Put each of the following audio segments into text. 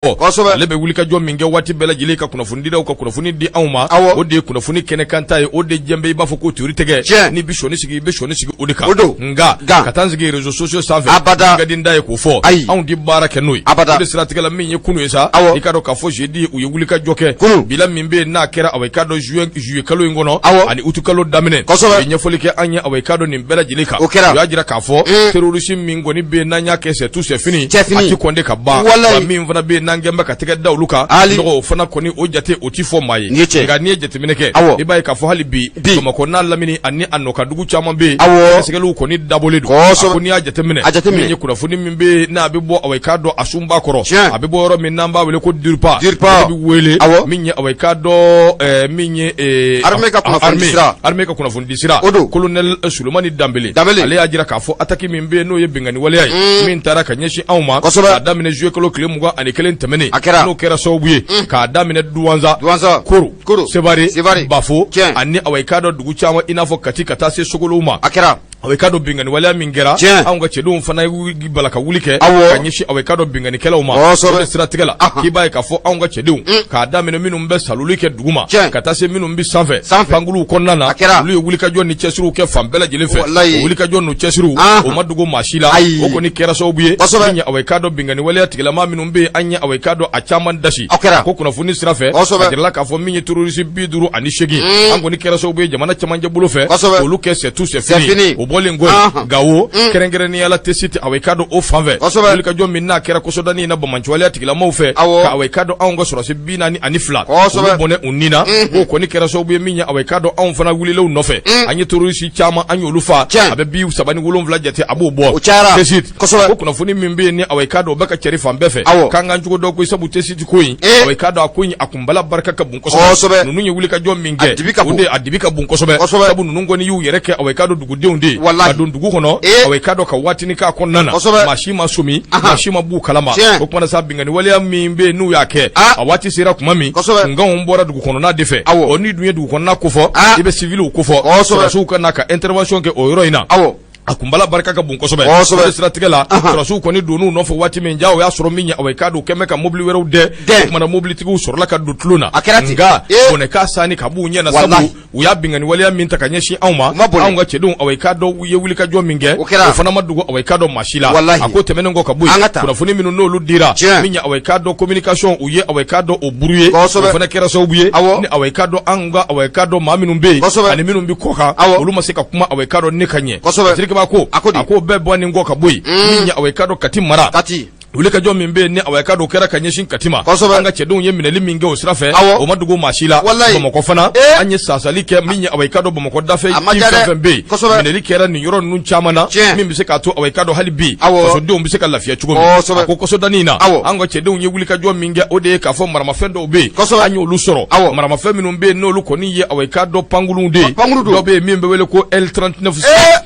Ale bɛ wulikajɔ min kɛ waati bɛɛ lajɛlen ka kunnafonidilaw ka kunnafoni di anw ma, o de ye kunnafoni kɛnɛkanta ye, o de jɛn bɛ i b'a fɔ ko turi tɛgɛ, n'i bɛ sɔni sigi i bɛ sɔni sigi o de kan, nka ka taa n sigi réseaux sociaux sanfɛ, abada, ka di n da ye k'o fɔ, ayi, anw tɛ baara kɛ n'o ye, abada. O de siratigɛ la min ye kunun ye sa, i k'a dɔn k'a fɔ jeudi u ye wulikajɔ kɛ, bilan min bɛ yen n'a kɛra awa i k'a dɔn juin juillet kalo in kɔnɔ, ani août kalo daminɛ, u ye ɲɛfɔli kɛ an ye awa i k'a dɔn nin bɛɛ lajɛlen kan, o kɛra, u y'a jira k'a fɔ terroriste min kɔni bɛ yen n'an y'a kɛ c'est tout, c'est fini, c'est fini, a ti kɔnde ka ban, walayi, wa min fana bɛ yen n'an kɛn bɛ ka tɛgɛ da olu kan, nɔgɔ o fana kɔni o jate o ti fɔ maa ye, nka n'i ye jateminɛ kɛ, i b'a ye k'a fɔ hali bi Bamakɔ n'a lamini ani a nɔkadugu caman bɛ yen, sɛgɛsɛgɛliw kɔni dabɔlen don, a ko n'i y'a jateminɛ, min ye kunnafoni min bɛ yen n'a bɛ bɔ awa i k'a dɔn a sunba kɔrɔ, a bɛ bɔ yɔrɔ min n'an b'a wele ko DIRPA, DIRPA bɛ wele min ye awa i k'a dɔn min ye armée ka kunnafoni sira, armée ka kunnafoni sira, o don, colonel Solomani Danbele, Danbele, ale y'a jira k'a fɔ attaque min bɛ yen n'o ye binkanni waleya ye min taara ka ɲɛsin anw ma, k'a daminɛ juillet kalo tile 21 tɛmɛnen, a kɛra, n'o kɛra sababu ye k'a daminɛ Duwanza, Duwanza, Koro, Koro, Sevare, Sevare, Bafo, tiɲɛ, ani awa i k'a dɔn dugu caman i n'a fɔ Kati ka taa se Sogolow ma, a kɛra. Awa i k'a dɔn binkanni waleya min kɛra, tiɲɛ, anw ka cɛdenw fana ye bala ka wuli kɛ awɔ, ka ɲɛsin awa i k'a dɔn binkannikɛlaw ma, o de siratigɛ la k'i b'a ye k'a fɔ anw ka cɛdenw k'a daminɛ minnu bɛ saloli kɛ duguma, tiɲɛ, ka taa se minnu bɛ sanfɛ sanfɛ pankuluw kɔnɔna na, a kɛra, olu ye wulikajɔ ni cɛsiriw kɛ fan bɛɛ lajɛlen fɛ, walayi, o wulikajɔ n'u cɛsiriw o ma dogo maa si la, ayi, o kɔni kɛra sababu ye kosɛbɛ, min ye awa i k'a dɔn binkanni waleya tigilama minnu bɛ yen an ye awa i k'a dɔn a caman dasi, o kɛra, ko kunnafoni sira fɛ, kosɛbɛ, a jirala k'a fɔ min ye terroriste 58 an kɔni kɛra sababu ye jamana camancɛ bolo fɛ, kosɛbɛ, olu kɛ c'est tout, c'est fini, o bɔlen kɔ yen Gawo kɛrɛnkɛrɛnnenya la Tessit awa i k'a dɔn o fan fɛ, kosɛbɛ, wulikajɔ min n'a kɛra kɔsɔdani in na banbaanciwaleya tigilamaw fɛ, awɔ, ka awa i k'a dɔn anw ka sɔrɔdasi 42, kosɛbɛ, olu bɔnɛ u ni na, k'o kɔni kɛra sababu ye min ye awa i k'a dɔn anw fana wulilenw nɔfɛ, an ye terroriste caman an y'olu fa, tiɲɛ, a bɛ 37 jate a b'o bɔ, o cayara, Tessit, kosɛbɛ, ko kunnafoni min bɛ yen ni awa i k'a dɔn o bɛ ka cɛri fan bɛɛ fɛ, awɔ, k'an k'an cogo dɔn koyi sabu Tessit ko in, awa i k'a dɔn a ko in a kunbala barika ka bon kosɛbɛ, kosɛbɛ, ninnu ye wulikajɔ min kɛ, a dibi ka o bon, de a dibi ka bon kosɛbɛ, kosɛbɛ, sabu ninnu kɔni y'u yɛrɛ kɛ awa i k'a dɔn dugudenw de ye, walahi, ka don dugu kɔnɔ, awa i k'a dɔn ka waatinin k'a kɔnɔna na, kosɛbɛ, maa si ma somi, maa si ma b'u kalama, tiɲɛ, o kumana sa binkanni waleya min bɛ yen n'u y'a kɛ, a waati sera tuma min, kosɛbɛ, kunkanw bɔra dugu kɔnɔna de fɛ, awɔ, o n'i dun ye dugu kɔnɔna kofɔ, i bɛ civiliw kofɔ, kosɛbɛ, sɔrɔdasiw ka na ka intervention kɛ o yɔrɔ in na, awɔ. A kunbala barika ka bon kosɛbɛ, kosɛbɛ, o de siratigɛ la sɔrɔdasiw kɔni donn'u nɔfɛ waati min ja o y'a sɔrɔ min ye awa i k'a dɔn u kɛn bɛ ka mobili wɛrɛw dɛ, dɛ, o kumana mobilitigiw sɔrɔla ka don tulon na, a kɛra ten, nka bɔnɛ k'a sanni ka b'u ɲɛ na, walahi, sabu u y'a binkanni waleya min ta ka ɲɛsin anw ma, u ma boli, anw ka cɛdenw awa i k'a dɔn u ye wulikajɔ min kɛ, o kɛra, o fana ma dogo awa i k'a dɔn maa si la, walahi, a ko tɛmɛnen kɔ ka bɔ an yen, ka taa, kunnafoni minnu n'olu dira, tiɲɛ, min ye awa i k'a dɔn communication u ye awa i k'a dɔn o brouillé, kosɛbɛ, o fana kɛra sababu ye, awɔ, ni awa i k'a dɔn anw ka awa i k'a dɔn maa minnu bɛ yen, kosɛbɛ, ani minnu bɛ kɔkan, awɔ, olu ma se ka kuma awa i k'a dɔn ne ka ɲɛ, kosɛbɛ, Patrick b'a ko a ko di, a ko bɛɛ bɔ nin kɔ ka bɔ yen, min ye awa i k'a dɔn Kati mara, Kati wulikajɔ min bɛ yen ni awa i k'a dɔn o kɛra ka ɲɛsin Kati ma, kosɛbɛ, an ka cɛdenw ye minɛli min kɛ o sira fɛ, awɔ, o ma dogo maa si la, walayi, Bamakɔ fana an ye sasali kɛ min ye awa i k'a dɔn Bamakɔ dafɛ a ma kin diya fɛn dɛ, fɛn bɛ yen, kosɛbɛ, minɛli kɛra nin yɔrɔ ninnu caman na, tiɲɛ, min bɛ se k'a to awa i k'a dɔn hali bi awɔ, fasodenw bɛ se ka lafiya cogo min, kosɛbɛ, a ko kɔsɔdani in na, awɔ, an ka cɛdenw ye wulikajɔ min kɛ o de ye k'a fɔ maramafɛn dɔw bɛ yen, kosɛbɛ, an y'olu sɔrɔ, awɔ, maramafɛn minnu bɛ yen n'olu kɔni ye awa i k'a dɔn pankurunw de ye, pankuru don, dɔ bɛ yen min bɛ wele ko L39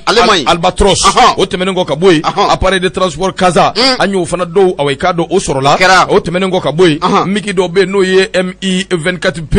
ale man ɲi, Albatros, o tɛmɛnen kɔ ka bɔ yen, appareil de transport Casa, an y'o fana dɔw awa i k'a dɔn o sɔrɔla, kɛra, o tɛmɛnen kɔ ka bɔ yen, MiG dɔw bɛ yen n'o ye MI 24P,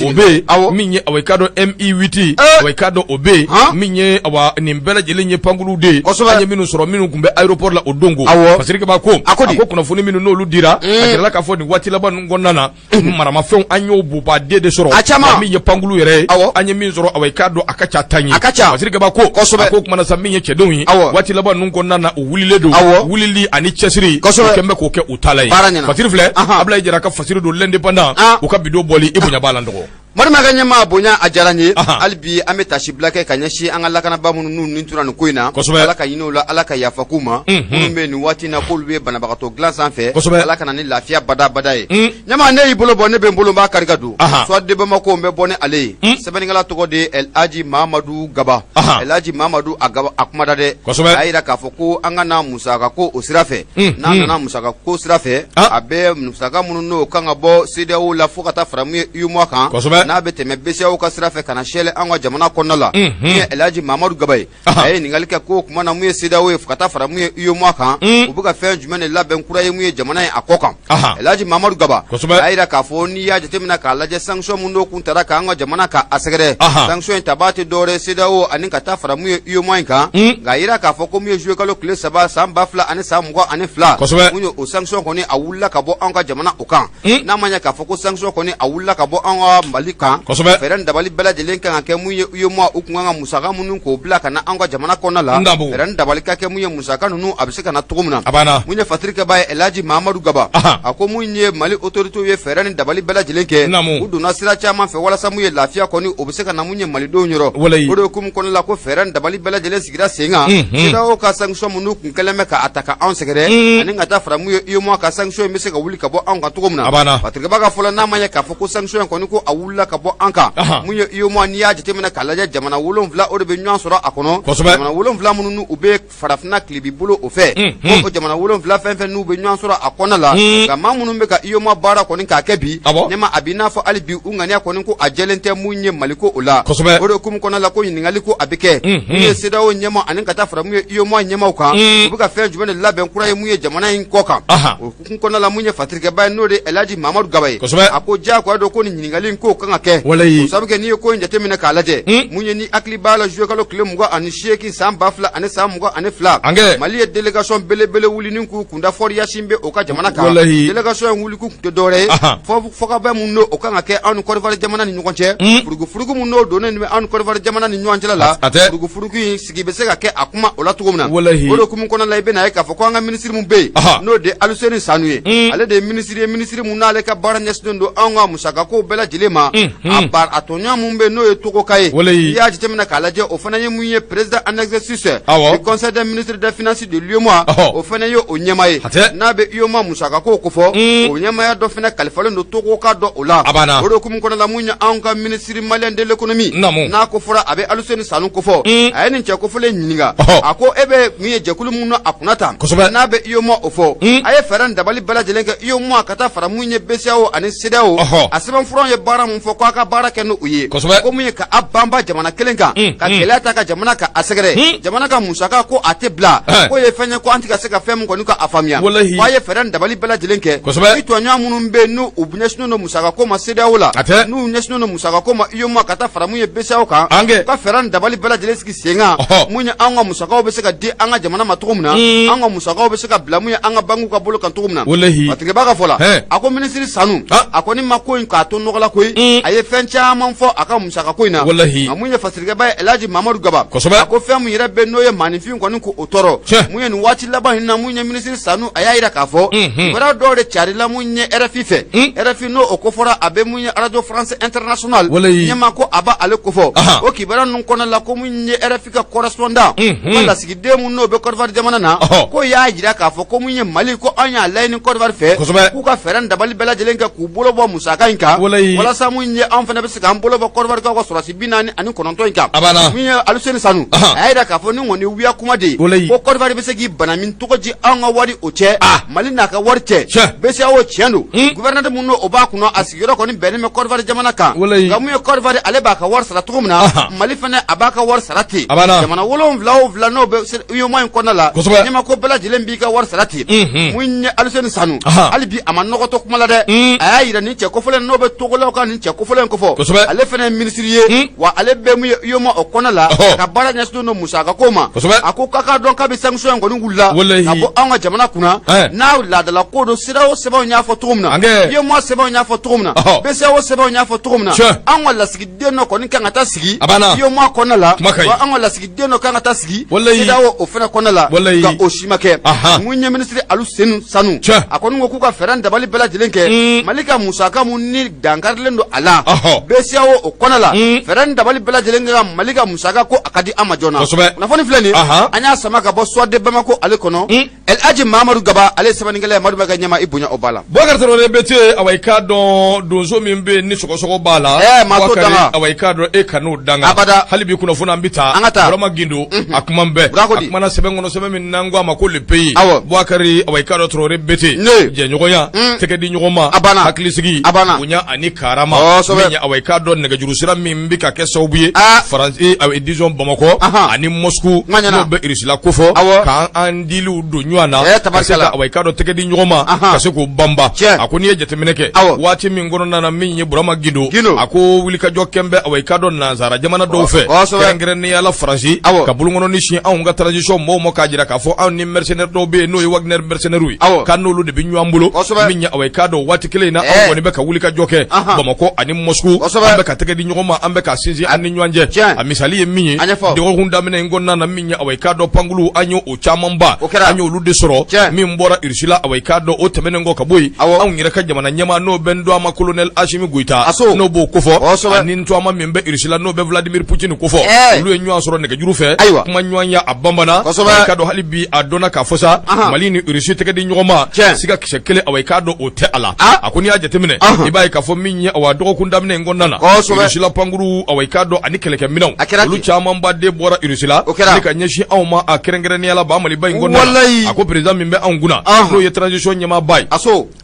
o bɛ yen, min ye awa i k'a dɔn MI 8, awa i k'a dɔn o bɛ yen, min ye awa nin bɛɛ lajɛlen ye pankurunw de ye, kosɛbɛ, an ye minnu sɔrɔ minnu tun bɛ aéroport la o don ko, awɔ, Fasiriki b'a ko, a ko di, a ko kunnafoni minnu n'olu dira, a jirala k'a fɔ nin waati laban ninnu kɔnɔna na, maramafɛnw an y'o bobaden de sɔrɔ, a caman, min ye pankulu yɛrɛ ye, awɔ, an ye min sɔrɔ awa i k'a dɔn a ka ca 10 ye, a ka ca, Fasiriki b'a ko, kosɛbɛ, a ko kumana sa min ye cɛdenw ye, awɔ, waati laban ninnu kɔnɔna na u wulilen don, awɔ, wulili ani cɛsiri, kosɛbɛ, u kɛn bɛ k'o kɛ u taala ye, baara ɲɛna, Fasiri filɛ, Abulayi Jara ka fasiri don l'Indépendant, u ka bidon bɔli i bonya b'a la n dɔgɔ. Marimakɛ ɲɛmaa bonya a diyara n ye hali bi an bɛ taasibila kɛ ka ɲɛsin an ka lakanabaa minnu n'u ni tora nin ko in na ala ka hinɛ u la ala ka yafa k'u ma minnu bɛ nin waati in na k'olu bɛ banabagatɔ dilan sanfɛ ala ka na ni lafiya badabada ye ɲɛmaa ne y'i bolo bɔ ne bɛ n bolo n b'a kari ka don Soir de Bamako n bɛ bɔ ni ale ye sɛbɛnnikɛla tɔgɔ de ye Elhaji Mamadu Gaba Elhaji Mamadu a Gaba a kumada dɛ a y'a jira k'a fɔ ko an ka na musaka ko o sira fɛ n'a nana musaka ko sira fɛ a bɛ musaka minnu n'o kan ka bɔ CEDEAO la fo ka taa fara mun ye UEMOA kan kosɛbɛ. N'a bɛ tɛmɛ BCEAO ka sira fɛ ka na sɛlɛ an ka jamana kɔnɔna la, min ye Elhaji Mamadu Gaba ye, a ye ɲininkali kɛ ko o tuma na mun ye CEDEAO ye ka taa fara mun ye UEMOA kan, u bɛ ka fɛn jumɛn de labɛn kura ye mun ye jamana ye a kɔ kan. Elhaji Mamadu Gaba a y'a jira k'a fɔ n'i y'a jateminɛ k'a lajɛ, sanction min n'o kun tara k'an ka jamana ka a sɛgɛrɛ, sanction in tabaa tɛ dɔwɛrɛ CEDEAO ani ka taa fara mun ye UEMOA in kan. Nka a jira k'a fɔ ko mun ye juillet kalo tile 3 san 2022, mun ye o sanction kɔni a wulila ka bɔ an ka jamana o kan. N'a ma ɲɛ k'a fɔ ko sanction kɔni a wulila ka bɔ an ka Mali kan, fɛɛrɛ ni dabali bɛɛ lajɛlen kan ka kɛ mun ye UEMOA u kun kan ka musaka minnu k'o bila ka na an ka jamana kɔnɔna la, fɛɛrɛ ni dabali ka kɛ mun ye musaka ninnu a bɛ se ka na cogo min na. Mun ye fasirikɛbaa ye Elhaji Mamadu Gaba, a ko mun ye Mali autorités ye fɛɛrɛ ni dabali bɛɛ lajɛlen kɛ, u donna sira caman fɛ walasa mun ye lafiya kɔni o bɛ se ka na mun ye malidenw yɔrɔ. O de hukumu kɔnɔna la ko fɛɛrɛ ni dabali bɛɛ lajɛlen sigira sen kan, CEDEAO ka sanction minnu kun kɛlen bɛ k'a ta ka anw sɛgɛrɛ ani ka taa fara mun ye UEMOA ka sanction in bɛ se ka wuli ka bɔ anw kan cogo min na. Fasirikɛbaa ka fɔ la, n'a ma ɲɛ k'a fɔ ko sanction in kɔni ko a wulila ka bɔ an kan, mun ye UEMOA, n'i y'a jateminɛ k'a lajɛ, jamana 7 o de bɛ ɲɔgɔn sɔrɔ a kɔnɔ, jamana 7 minnu u bɛ farafinna tilebin bolo o fɛ, ko o jamana 7 fɛn fɛn n'u bɛ ɲɔgɔn sɔrɔ a kɔnɔna la. Nka maa minnu bɛ ka UEMOA baara kɔni k'a kɛ bi, ne ma a b'i n'a fɔ hali bi u ŋaniya kɔni ko a jɛlen tɛ mun ye Maliko o la. O de hukumu kɔnɔna la ko ɲininkali ko a bɛ kɛ mun ye CEDEAO ɲɛmaa ani ka taa fara mun ye UEMOA ɲɛmaaw kan, u bɛ ka fɛn jumɛn de labɛn kura ye mun ye jamana in kɔ kan. O hukumu kɔnɔna la, mun ye fasirikɛbaa ye, n'o de ye Elhaji Mamadu Gaba ye, a ko diyagoya don ko nin ɲininkali in k'o kan ka kɛ, o sabu kɛ n'i ye ko in jateminɛ k'a lajɛ, mun ye ni hakili b'a la, juillet kalo tile 28 san 2022, Mali ye délégation belebele wuli ni k'u kunda Faure Gnassingbé o ka jamana kan. Délégation in wuli kun tɛ dɔwɛrɛ ye fɔkabɛn mun n'o kan ka kɛ anw ni Côte d'Ivoire jamana ni ɲɔgɔn cɛ, furugufurugu mun n'o donnen bɛ anw ni Côte d'Ivoire jamana ni ɲɔgɔn cɛla la, furugufurugu in sigi bɛ se ka kɛ a kuma o la cogo min na. O de hukumu kɔnɔna la, i bɛna ye k'a fɔ ko an ka minisiri min bɛ yen, n'o de ye Aluseni Sanu ye, ale de ye minisiri ye, minisiri mun n'ale ka baara ɲɛsinnen don anw ka musakako bɛɛ lajɛlen ma. A tɔɲɔgɔn mun bɛ yen, n'o ye Togoka ye, n'i y'a jateminɛ k'a lajɛ, o fana ye mun ye président en exercice du conseil des ministres des finances de l'UEMOA, o fana ye o ɲɛmaa ye. N'a bɛ UEMOA musakako kofɔ, o ɲɛmaaya dɔ fana kalifalen don Togoka dɔ o la. O de hukumu kɔnɔna la, mun ye anw ka minisiri malien de l'économie, n'a ko fɔra a bɛ Aluseni Sanu kofɔ, a ye nin cɛ kofɔlen ɲininka, a ko e bɛ mun ye jɛkulu mun na a kunna tan, n'a bɛ UEMOA o fɔ, a ye fɛɛrɛ ni dabali bɛɛ lajɛlen kɛ UEMOA ka taa fara mun ye BCEAO ani CEDEAO, a sɛbɛnfuraw ye baara mun fɔ k'a ka baara kɛ n'o ye, ko mun ye ka a banba jamana kelen kan, ka gɛlɛya ta ka jamana ka a sɛgɛrɛ, jamana ka musaka ko a tɛ bila, k'o ye fɛn ye ko an tɛ ka se ka fɛn min kɔni ka a faamuya, ko a ye fɛɛrɛ ni dabali bɛɛ lajɛlen kɛ. I tɔɲɔgɔn minnu bɛ yen, n'u ɲɛsinnen don musaka ko ma CEDEAO la, n'u ɲɛsinnen don musaka ko ma UEMOA ka taa fara mun ye BCEAO kan, u ka fɛɛrɛ ni dabali bɛɛ lajɛlen sigi sen kan, mun ye an ka musakaw bɛ se ka di an ka jamana ma cogo min na, an ka musakaw bɛ se ka bila mun ye an ka bankiw ka bolo kan cogo min na. Fasirikɛbaa ka fɔ la, a ko minisiri Sanu, a kɔni ma ko in k'a to nɔgɔ la koyi, a ye fɛn caman fɔ a ka musaka ko in na. Nka mun ye fasirikɛbaa ye Elhaji Mamadu Gaba, a ko fɛn mun yɛrɛ bɛ n'o ye maaninfin kɔni k'o tɔɔrɔ, mun ye nin waati laban in na, mun ye minisiri Sanu, a y'a jira k'a fɔ kibaruya dɔw de carila mun ye RFI fɛ. RFI n'o o kofɔra, a bɛ mun ye Radio France Internationale ɲɛmaa ko a b'ale kofɔ. O kibaruya ninnu kɔnɔna la, ko mun ye RFI ka correspondant, u ka lasigiden mun n'o bɛ Côte d'Ivoire jamana na, ko y'a jira k'a fɔ ko mun ye Mali, ko an y'a laɲini Côte d'Ivoire fɛ k'u ka fɛɛrɛ ni dabali bɛɛ lajɛlen kɛ k'u bolo bɔ musaka in kan, walasa mun ye anw fana bɛ se k'an bolo bɔ Côte d'Ivoire ka sɔrɔdasi 49 in kan. Mun ye Aluseni Sanu, a y'a jira k'a fɔ nin kɔni wuya kuma de ye, ko Côte d'Ivoire bɛ se k'i bana min tɔgɔ di anw ka wari o cɛ, Mali n'a ka wari cɛ. BCEAO, tiɲɛ don, gouverneur mun n'o b'a kunna, a sigiyɔrɔ kɔni bɛnnen bɛ Côte d'Ivoire jamana kan. Nka mun ye Côte d'Ivoire, ale b'a ka wari sara cogo min na, Mali fana a b'a ka wari sara ten. Jamana 7 o 7 n'o bɛ UEMOA in kɔnɔna la, ɲɛma ko bɛɛ lajɛlen b'i ka wari sara ten. Mun ye Aluseni Sanu, hali bi a ma nɔgɔ to kuma la dɛ, a y'a jira nin cɛ kofɔlen n'o bɛ Togolaw ka nin cɛ kofɔlen kofɔ, ale fana ye minisiri ye, wa ale bɛ mun ye UEMOA o kɔnɔna la, a ka baara ɲɛsinnen don musaka ko ma. A ko k'a k'a dɔn kabi sanction in kɔni wulila ka bɔ anw ka jamana kunna, n'a laadala ko don, CEDEAO sɛbɛnw y'a fɔ cogo min na, UEMOA sɛbɛnw y'a fɔ cogo min na, BCEAO sɛbɛnw y'a fɔ cogo min na, anw ka lasigiden dɔ kɔni kan ka taa sigi UEMOA kɔnɔna la, wa anw ka lasigiden dɔ kan ka taa sigi CEDEAO o fana kɔnɔna la, nka o si ma kɛ. Mun ye minisiri Aluseni Sanu, a kɔni ko k'u ka fɛɛrɛ dabali bɛɛ lajɛlen kɛ, Mali ka musaka mun ni dankarilen don a la BCEAO o kɔnɔna la, fɛɛrɛ ni dabali bɛɛ lajɛlen kɛ ka Mali ka musaka ko a ka di an ma joona. Kunnafoni filɛ nin, an y'a sama ka bɔ Soir de Bamako ale kɔnɔ. Elhaji Mamadu Gaba, ale ye sɛbɛnnikɛla ye. Madu ka ɲɛma i bonya o ba la. Bubakari Tarawele Bete, awa i k'a dɔn donso min bɛ yen ni sɔgɔsɔgɔ b'a la, maa t'o danga. Awa i k'a dɔn e kan'o danga. Abada. Hali bi kunnafoni an bɛ taa. An ka taa. Burama Gindo, a kuma bɛɛ. Burako di. A kumana sɛbɛn kɔnɔ, sɛbɛn min n'an ko a ma ko Le Pays. Awɔ. Bubakari, awa i k'a dɔn Tarawele Bete. Ne. Jɛɲɔgɔnya. Tɛgɛ di ɲɔgɔn ma. A banna. Hakilisigi. A banna. Bonya ani karama. Min ye awa i k'a dɔn nɛgɛjuru sira min bɛ ka kɛ sababu ye Faransi disons Bamakɔ ani Moscou n'o bɛ Russie la kofɔ k'an an diliw don ɲɔgɔn na ka se ka awa i k'a dɔn tɛgɛ di ɲɔgɔn ma ka se k'o banba. A ko n'i ye jateminɛ kɛ waati min kɔnɔna na min ye Burama Gindo, a ko wulikajɔ kɛn bɛ awa i k'a dɔn nansara jamana dɔw fɛ, kɛrɛnkɛrɛnnenya la Faransi, ka bolonkɔnɔni sin anw ka transition mɔgɔw ma k'a jira k'a fɔ anw ni mercenaires dɔw bɛ yen n'o ye Wagner mercenaires ye, k'an n'olu de bɛ ɲɔgɔn bolo. Min ye awa i k'a dɔn waati kelen in na, anw kɔni bɛ ka wulikajɔ kɛ Bamakɔ ani Moscou, an bɛ ka tɛgɛ di ɲɔgɔn ma, an bɛ ka sinsin an ni ɲɔgɔn cɛ. A misali ye min ye, dɔgɔkun daminɛ in kɔnɔna na, min ye awa i k'a dɔn pankulu, an ye o camanba, an y'olu de sɔrɔ min bɔra Russie la. Awa i k'a dɔn o tɛmɛnen kɔ ka bɔ yen, anw yɛrɛ ka jamana ɲɛmaa n'o bɛ n tɔgɔma colonel Assimi Goïta, n'o b'o kofɔ, ani n tɔgɔma min bɛ Russie la n'o bɛ Vladimir Poutine kofɔ, olu ye ɲɔgɔn sɔrɔ nɛgɛjuru fɛ, kuma ɲɔgɔnya a banbana. I k'a dɔn hali bi a dɔnna k'a fɔ sa, Mali ni Russie tɛgɛ di ɲɔgɔn ma, siga kisɛ kelen awa i k'a dɔn o tɛ a la. A ko n'i y'a jateminɛ, i b'a ye k'a fɔ min ye awa dɔgɔkun daminɛ in kɔnɔna na, Russie la pankuru awa i k'a dɔn ani kɛlɛkɛminɛnw, olu camanba de bɔra Russie la ni ka ɲɛsin anw ma, a kɛrɛnkɛrɛnnenya la ba Maliba in kɔnɔna na. A ko président min bɛ anw kunna n'o ye transition ɲɛmaaba ye,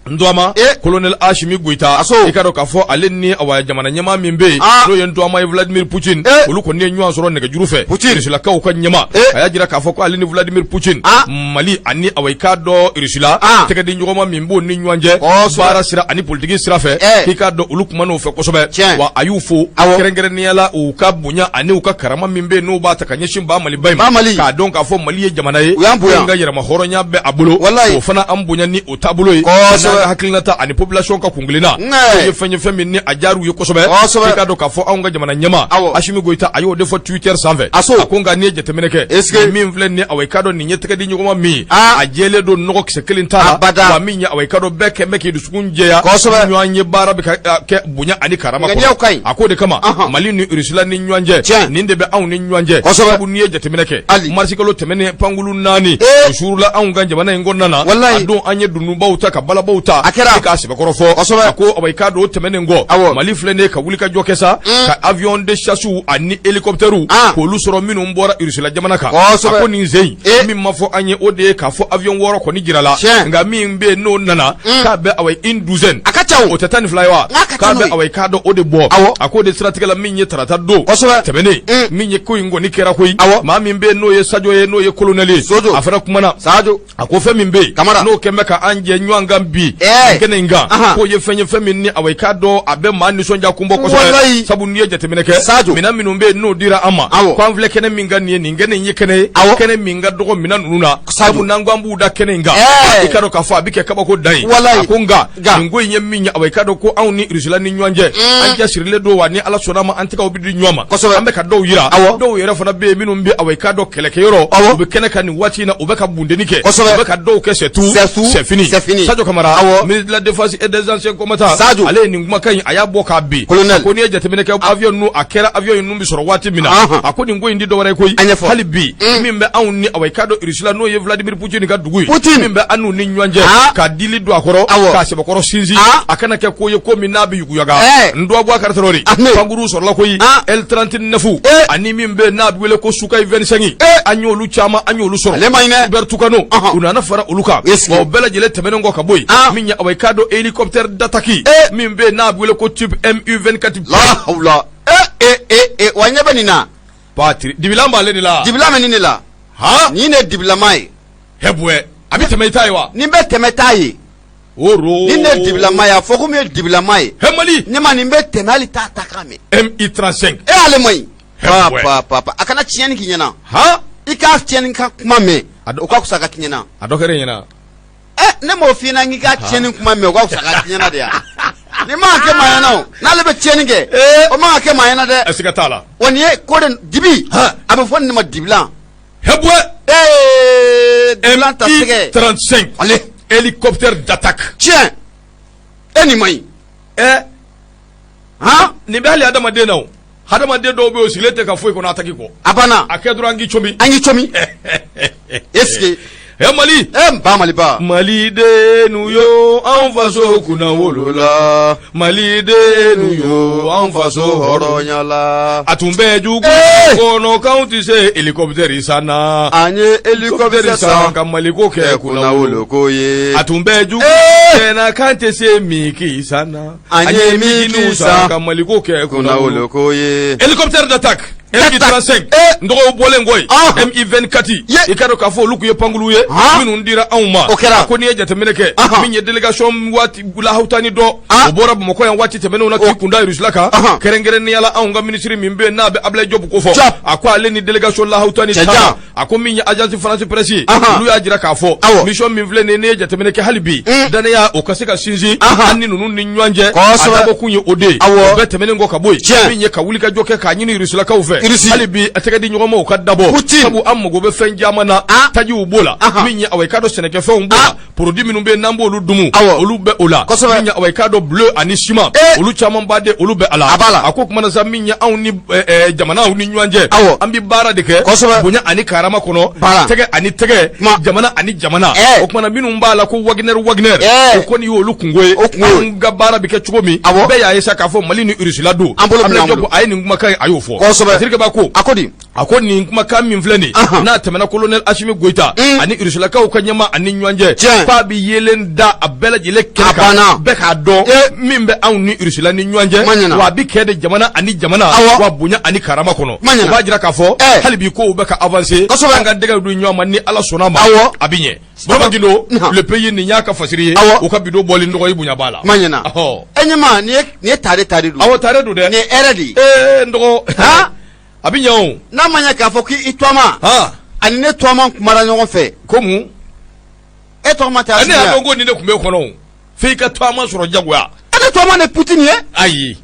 n tɔgɔma colonel Assimi Goïta, i k'a dɔn k'a fɔ ale ni awa jamana ɲɛmaa min bɛ yen n'o ye n tɔgɔma ye Vladimir Poutine, olu kɔni ye ɲɔgɔn sɔrɔ nɛgɛjuru fɛ. Rusilakaw ka ɲɛmaa a y'a jira k'a fɔ ko ale ni Vladimir Poutine, Mali ani awa i k'a dɔn Russie la tɛgɛ di ɲɔgɔnma min b'o ni ɲɔgɔn cɛ baara sira ani politiki sira fɛ, k'i k'a dɔn olu kuman'o fɛ kosɛbɛ. Wa a y'u fo kɛrɛnkɛrɛnnenya la u ka bonya ani u ka karama min bɛ yen n'u b'a ta ka ɲɛsin ba Maliba in ma, k'a dɔn k'a fɔ Mali ye jamana ye min ka yɛrɛma hɔrɔnya bɛ a bolo, o fana an bonya ni o taabolo ye, n'an ka hakilinata ani population ka kunkilenna, o ye fɛn ye fɛn min ni a diyar'u ye kosɛbɛ. I k'a dɔn k'a fɔ anw ka jamana ɲɛmaa Assimi Goïta, a y'o de fɔ Twitter sanfɛ. A ko nka n'i ye jateminɛ kɛ, min filɛ nin ye, awa i k'a dɔn nin ye tɛgɛ di ɲɔgɔnma min ye, a jɛlen don, nɔgɔ kisɛ kelen t'a la. Wa min ye awa i k'a dɔn bɛɛ kɛn bɛ k'i dusukun jɛya, ɲɔgɔn ye baara bɛ ka kɛ bonya ani karama kɔnɔ. A k'o de kama Mali ni Russie la ni ɲɔgɔn cɛ, nin de bɛ anw ni ɲɔgɔn cɛ. Sabu n'i ye jateminɛ kɛ, marisikalo tɛmɛnen pankulu 4 o suurula anw ka jamana in kɔnɔna na. A don an ye dununbaw ta ka balabaw ta k'a sɛbɛkɔrɔ fɔ. A ko awa i k'a dɔn o tɛmɛnen kɔ, Mali filɛ nin ye ka wulikajɔ kɛ sa ka avion de chasse ani hélicoptère k'olu sɔrɔ minnu bɔra Russie la jamana kan. A ko nin sen in, min ma fɔ an ye, o de ye k'a fɔ avion 6 kɔni jirala, nka min bɛ yen n'o nana k'a bɛ awa une douzaine, a ka ca, o tɛ 12 ye wa, k'a bɛ awa i k'a dɔn o de bɔ. A k'o de siratigɛ la, min ye tarata don tɛmɛnen, min ye ko in kɔni kɛra koyi, maa min bɛ yen n'o ye Sajo ye, n'o ye colonel ye, a fana kumana. A ko fɛn min bɛ yen n'o kɛn bɛ ka an jɛ ɲɔgɔn kan bi kɛnɛ in kan, k'o ye fɛn ye fɛn min ni awa i k'a dɔn a bɛ maa nisɔndiya kun bɔ kosɛbɛ. Sabu n'i ye jateminɛ kɛ, minɛn minnu bɛ yen n'o dira an ma, ko an filɛ kɛnɛ min kan nin ye, nin kɛnɛ in ye kɛnɛ ye, kɛnɛ min ka dɔgɔ minɛn ninnu na. Sabu n'an ko an b'u da kɛnɛ in kan, i k'a dɔn k'a fɔ a bɛ kɛ kabako dan ye. A ko nka nin ko in ye min ye, awa i k'a dɔn ko anw ni Russie la ni ɲɔgɔn cɛ, an cɛsirilen don, wa ni Ala sɔnna ma an tɛgɛw bɛ di ɲɔgɔn ma. An bɛ ka dɔw jira, dɔw yɛrɛ fana bɛ yen minnu bɛ awa i k'a dɔn kɛlɛkɛyɔrɔ, u bɛ kɛnɛ kan nin waati in na, u bɛ ka bundeni kɛ, u bɛ ka dɔw kɛ c'est tout, c'est fini. Sadio Kamara, ministre de la défense et des anciens combattants, ale ye nin kumakan in a y'a bɔ k'a bin. A ko n'i ye jateminɛ kɛ, avion ninnu, a kɛra avion ninnu bɛ sɔrɔ waati min na, a ko nin ko in tɛ dɔwɛrɛ ye koyi, hali bi min bɛ anw ni awa i k'a dɔn Russie la, n'o ye Vladimir Poutine ka dugu ye, min bɛ an n'u ni ɲɔgɔn cɛ, ka dili don a kɔrɔ k'a sɛbɛkɔrɔ sinsin, a kana kɛ ko ye ko min n'a bɛ yuguyaga. N dɔgɔ Bubakari Tarawele, pankuru sɔrɔla koyi, L39 ani min bɛ n'a bɛ wele ko Sukhoi 25, an y'olu caman, an y'olu sɔrɔ. Super Tucano, u nana fara olu kan. Wa o bɛɛ lajɛlen tɛmɛnen kɔ ka bɔ yen, min ye awa i k'a dɔn hélicoptère d'attaque min bɛ n'a bɛ wele ko type MiG-24. La wa ɲɛ bɛ nin na. Patiri dibilan b'ale de la. Dibilan bɛ nin de la. Nin de ye dibilama ye. Hɛbwɛ, a bɛ tɛmɛ i ta ye wa? Nin bɛ tɛmɛ ta ye. Oro. Nin de ye dibilama ye, a fɔ ko min ye dibilama ye. Hɛ Mali. Ne ma nin bɛ tɛmɛ hali ta ta kan mɛn. MI35. E ale man ɲi. Pa pa pa, a kana tiɲɛni k'i ɲɛna. I k'a tiɲɛni ka kuma mɛn, o ka fisa ka k'i ɲɛna. A dɔ kɛra e ɲɛna. Ne m'o f'i ɲɛna k'i ka tiɲɛni kuma mɛn, o ka fisa ka k'i ɲɛna de yan. Nin man ka kɛ maa ɲɛna o, n'ale bɛ tiɲɛni kɛ, o man ka kɛ maa ɲɛna dɛ. Siga t'a la. Wa nin ye ko de dibi, a bɛ fɔ nin de ma dibilan. Hɛbwɛ. Dibilan ta sɛgɛ. 35. Ale. Hélicoptère d'attaque. Tiɲɛ. E nin man ɲi. Nin bɛ hali adamaden na o. Hadamaden dɔw bɛ yen, o sigilen tɛ ka foyi kɔnɔ attaque kɔ. A banna. A kɛ dɔrɔn an k'i comi. An k'i comi. Est-ce que. Ɛ Mali ɛ ba Maliba Malidennu yo an faso kunnawolo Malidennu yo an faso hɔrɔnya la a tun bɛ jugu kɔnɔ k'anw tɛ se hélicoptère san na an ye hélicoptère san ka Maliko kɛ kunnawolo ko ye a tun bɛ jugu na k'an tɛ se MiG san na an ye MiG san ka Maliko kɛ kunnawolo ko ye hélicoptère d'attaque MI35 n dɔgɔ bɔlen kɔ yen MI24 i ka dɔn k'a fɔ olu tun ye pankulu ye minnu dira anw ma o kɛra ko n'i ye jateminɛ kɛ min ye délégation waati lahawutani dɔ o bɔra Bamakɔ yan waati tɛmɛnenw na k'i kunda Russie kan kɛrɛnkɛrɛnnenya la anw ka minisiri min bɛ yen n'a bɛ Ablaye Diop ko fɔ a ko ale ni délégation lahawutani taara a ko min ye agence France Presse ye olu y'a jira k'a fɔ mission min filɛ nin ye n'i ye jateminɛ kɛ hali bi dannaya o ka se ka sinsin an ni ninnu ni ɲɔgɔn cɛ a dabɔkun ye o de ye o bɛɛ tɛmɛnen kɔ ka bɔ yen min ye ka wulikajɔ kɛ k'a ɲini Rusilakaw fɛ hali bi a tɛgɛ di ɲɔgɔn ma o ka dabɔ sabu an mago bɛ fɛn caman na tajiw b'o la min ye awa i k'a dɔn sɛnɛkɛfɛnw b'o la produit minnu bɛ yen n'an b'olu dumu olu bɛ o la min ye awa i k'a dɔn blé ani ciment olu caman ba de olu bɛ a la a ko kuma na sa min ye anw ni jamanaw ni ɲɔgɔn cɛ an bɛ baara de kɛ bonya ani karama kɔnɔ tɛgɛ ani tɛgɛ jamana ani jamana o kumana minnu b'a la ko Wagner Wagner o kɔni y'olu kunko ye anw ka baara bɛ kɛ cogo min bɛɛ y'a ye sa k'a fɔ Mali ni Russie la don Ablaye Diop a ye nin kumakan in a y'o fɔ Fasirikɛba ko a ko di A ko nin kumakan min filɛ nin n'a tɛmɛna colonel Asimi Goyita ani Rusilakaw ka ɲɛmaa ani ɲɔgɔn cɛ k'a bɛ yeelen da a bɛɛ lajɛlen kɛnɛ kan bɛɛ k'a dɔn min bɛ anw ni Russie la ni ɲɔgɔn cɛ wa a bɛ kɛ de jamana ani jamana wa bonya ani karama kɔnɔ o b'a jira k'a fɔ hali bi kow bɛ ka avancer an ka dɛgɛw di ɲɔgɔn ma ni Ala sɔnna a ma a bɛ ɲɛ Burama Gindo Le Pays nin y'a ka fasiri ye u ka bi don bɔlen dɔgɔ i bonya b'a la ɲɛna e ɲɛma nin ye tare tare don awɔ tare don dɛ nin ye hɛrɛ de ye ee n dɔgɔ a bɛ ɲɛ o n'a ma ɲɛ k'a fɔ k'i tɔgɔma ani ne tɔgɔma kumara ɲɔgɔn fɛ ko mun e tɔgɔma tɛ ne y'a dɔn ko nin de tun bɛ kɔnɔ fo i ka tɔgɔma sɔrɔ jagoya e ne tɔgɔma ni Poutine ye ayi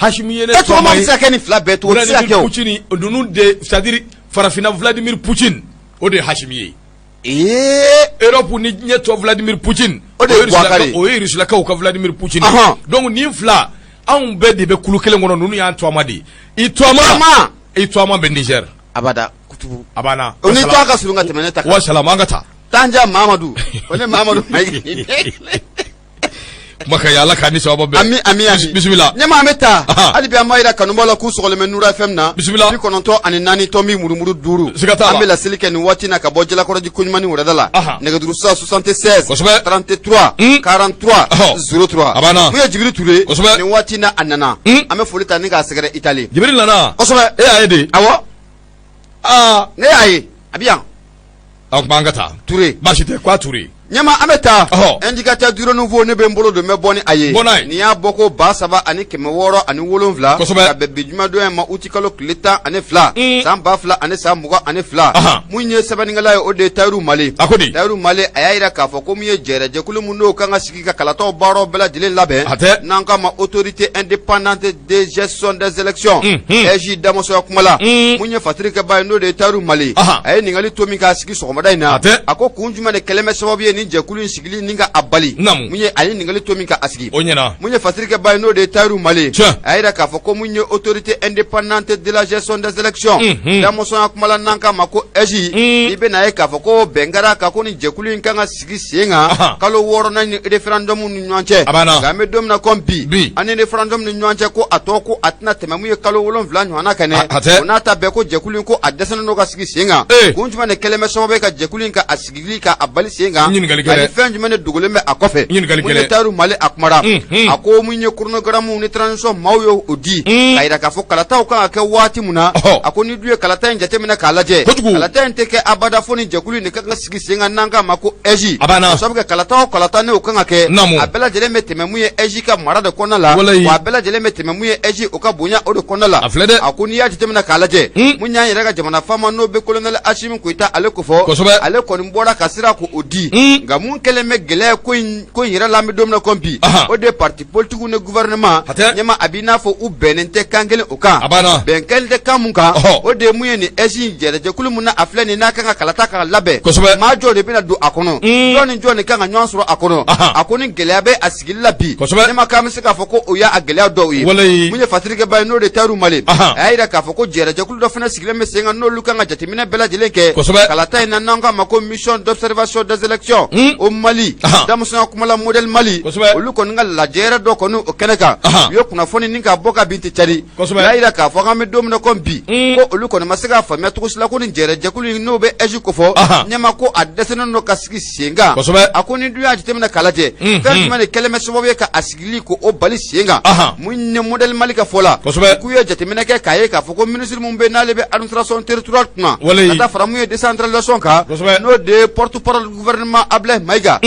Hasimi ye ne e tɔgɔma bɛ se ka kɛ nin fila bɛɛ cogo tɛ se ka kɛ o Vladimir Poutine ninnu de c'est à dire farafinna Vladimir Poutine o de ye Hasimi ye ee Europe ni diɲɛ tɔ Vladimir Poutine o de ye Boubacar o ye Rusilakaw ka Vladimir Poutine donc nin fila anw bɛɛ de bɛ kulu kelen kɔnɔ ninnu y'an tɔgɔma de ye i tɔgɔma i tɔgɔma bɛ Niger abada kutubu a banna o ni tɔgɔ ka surun ka tɛmɛ ne ta kan wa salam an ka taa Tanja Mamadu o ni Mamadu Mayiga kuma ka ɲi Ala k'a ni sababa bɛn ami ami ami bisimila ɲɛma an bɛ taa hali bi an b'a yira kanubaw la k'u sɔgɔlen bɛ Nura FM na bisimila 94.5 siga t'a la an bɛ laseli kɛ nin waati na ka bɔ Jalakɔrɔji koɲuman ni wɛrɛda la nɛgɛjuru sira 76 kosɛbɛ 33 43 03 a banna mun ye Jibiri Ture kosɛbɛ nin waati na a nana an bɛ foli ta ni k'a sɛgɛrɛ Itali Jibiri nana kosɛbɛ e y'a ye de awɔ aa ne y'a ye a bɛ yan A tuma an ka taa Ture baasi tɛ k'a Ture ɲɛma an bɛ taa indicateur du renouveau ne bɛ n bolo don n bɛ bɔ ni a ye bɔ n'a ye nin y'a bɔ ko 3607 kosɛbɛ ka bɛn bi jumadon in ma uti kalo tile 12 san 2022 mun ye sɛbɛnnikɛla ye o de ye Tayiru Male a ko di Tayiru Male a y'a jira k'a fɔ ko min ye jɛrɛjɛkulu min n'o kan ka sigi ka kalataw baaraw bɛɛ lajɛlen labɛn a tɛ n'an k'a ma autorité indépendante de gestion des élections AIGE damasɔya kuma la mun ye fasirikɛba ye n'o de ye Tayiru Male a ye ɲininkali to min k'a sigi sɔgɔmada in na a ko kun jumɛn de kɛlen bɛ sababu ye nin jɛkulu in sigili ni ka a bali mun ye a ye ɲininkali to min k'a sigi o ɲɛna mun ye fasirikɛba ye n'o de ye Tayiru Male a y'a jira k'a fɔ ko mun ye autorité indépendante de la gestion des élections damasɔnya kuma la n'an k'a ma ko AIGE i bɛna ye k'a fɔ ko bɛn kɛra kan ko nin jɛkulu in kan ka sigi sen kan kalo wɔɔrɔnan ni référendum ni ɲɔgɔn cɛ nka an bɛ don min na comme bi an ni référendum ni ɲɔgɔn cɛ ko a tɔ ko a tɛna tɛmɛ mun ye kalo 7 ɲɔgɔnna kan dɛ o n'a ta bɛɛ ko jɛkulu in ko a dɛsɛlen don ka sigi sen kan kun jumɛn de kɛlen bɛ sababu ye ka jɛkulu in ka a sigili ka a bali sen kan ani fɛn jumɛn de dogolen bɛ a kɔfɛ mun ye Tayiru Male a kumara a ko mun ye chronogramme ni transition maaw ye o di k'a jira k'a fɔ kalataw kan ka kɛ waati min na a ko ni dun ye kalata in jateminɛ k'a lajɛ kalata in tɛ kɛ abada fo ni jɛkulu in de ka kan ka sigi sen kan n'an k'a ma ko AIGE a banna sabu kɛ kalata o kalata n'o kan ka kɛ Naamu. a bɛɛ lajɛlen bɛ tɛmɛ mun ye AIGE ka mara de kɔnɔna la Walayi. wa a bɛɛ lajɛlen bɛ tɛmɛ mun ye AIGE o ka bonya o de kɔnɔna la A filɛ dɛ. a ko n'i y'a jateminɛ k'a lajɛ mun y'an yɛrɛ ka jamana faama n'o bɛ colonel Asimi Goyita ale ko fɔ Kosɛbɛ. ale kɔni bɔra ka sira ko o di nka mun kɛlen bɛ gɛlɛya ko in yɛrɛ la an bɛ don min na komi bi Ahan. o de ye parti politique ni gouvernement A tɛ. ɲɛma a b'i n'a fɔ u bɛnnen tɛ kan kelen o kan A banna. bɛn kelen tɛ kan mun kan Ɔhɔ. o de ye mun ye nin AIGE in jɛrɛjɛkulu mun na a filɛ nin n'a kan ka kalata ka labɛn maa jɔn de bɛna don a kɔnɔ jɔn ni jɔn de kan ka ɲɔgɔn sɔrɔ a kɔnɔ a ko ni gɛlɛya bɛ a sigili la bi ɲɛma k'an bɛ se k'a fɔ ko o y'a gɛlɛya dɔw ye mun ye fasirikɛba ye n'o de Tayiru Male a y'a jira k'a fɔ ko jɛrɛjɛkulu dɔ fana sigilen bɛ sen kan n'olu kan ka jateminɛ bɛɛ lajɛlen kɛ kalata in na n'an k'a ma ko mission d'observation des élections au Mali damusonya kuma la modèle Mali olu kɔni ka lajɛrɛ dɔ kɔni o kɛnɛ kan u ye kunnafoni ni k'a bɔ ka bin tɛ cari u y'a jira k'a fɔ k'an bɛ don min na komi bi ko olu kɔni ma se k'a faamuya cogo si la ko nin jɛrɛjɛkulu in n'o bɛ AIGE kofɔ ɲɛma ko a dɛsɛlen don ka sigi sen kan a ko ni dun y'a jateminɛ k'a lajɛ fɛn jumɛn de kɛlen bɛ sababu ye ka a sigili ko o bali sen kan mun ye modèle Mali ka fɔ la k'u ye jateminɛ kɛ k'a ye k'a fɔ ko minisiri min bɛ n'ale bɛ administration territoriale kunna ka taa fara mun ye décentralisation kan n'o de ye porte-parole gouvernement Ablaye Mayiga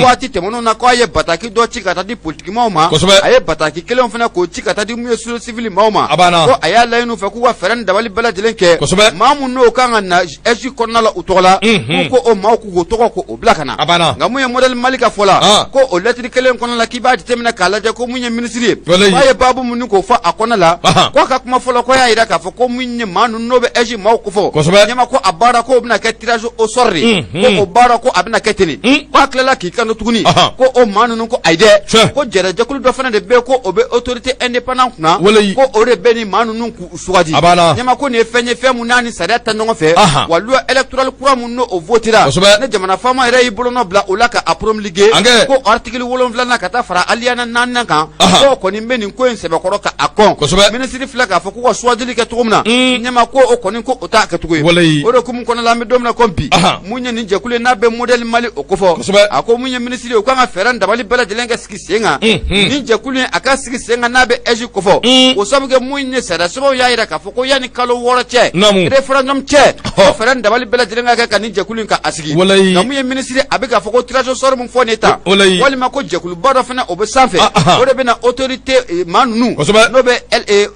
waati tɛmɛnenw na k'a ye bataki dɔ ci ka taa di politikimaw ma a ye bataki kelen fana k'o ci ka taa di mun ye société civile maaw ma ko a y'a laɲini u fɛ k'u ka fɛɛrɛ ni dabali bɛɛ lajɛlen kɛ maa min n'o kan ka na AIGE kɔnɔna la u tɔgɔ la k'u ko o maaw k'u tɔgɔ ko o bila ka na nka mun ye modèle Mali ka fɔ la ko o lɛtiri kelen kɔnɔna la k'i b'a jateminɛ k'a lajɛ ko mun ye minisiri ye k'a ye baabu mun k'o fɔ a kɔnɔna la k'a ka kuma fɔlɔ ko y'a jira k'a fɔ ko mun ye maa ninnu n'o bɛ AIGE maaw kofɔ ɲɛma ko a baara k'o bɛna kɛ tirage au sort de ko o baara ko a bɛna kɛ ten k'a tilala k'i kanto tuguni ko o maa ninnu ko ayi dɛ ko jɛrɛjɛkulu dɔ fana de bɛ ko o bɛ autorité indépendante kunna ko o de bɛ nin maa ninnu k'u sugandi ɲɛma ko nin ye fɛn ye fɛn mun n'a ni sariya tɛ ɲɔgɔn fɛ wa loi électorale kura mun n'o votera ni jamana faama yɛrɛ y'i bolonɔ bila o la ka a promulguer ko article 7nan ka taa fara alinéa 4nan kan k'o kɔni bɛ nin ko in sɛbɛkɔrɔ ka a kɔn minisiri filɛ k'a fɔ k'u ka suwandili kɛ cogo min na ɲɛma ko o kɔni ko o t'a kɛcogo ye o de hukumu kɔnɔna la an bɛ don min na komi bi mun ye nin jɛkulu ye n'a bɛ modèle Mali o kofɔ a ko mun ye minisiri ye u kan ka fɛɛrɛ ni dabali bɛɛ lajɛlen kɛ sigi sen kan nin jɛkulu in a ka sigi sen kan n'a bɛ AIGE kofɔ o sabu kɛ mun ye sariya sɛbɛnw y'a jira k'a fɔ ko yanni kalo 6 cɛ référendum cɛ ko fɛɛrɛ ni dabali bɛɛ lajɛlen ka kɛ ka nin jɛkulu in ka a sigi nka mun ye minisiri a bɛ k'a fɔ ko tirage au sort min fɔ nin ye tan walima ko jɛkuluba dɔ fana o bɛ sanfɛ o de bɛna autorité maa ninnu n'o bɛ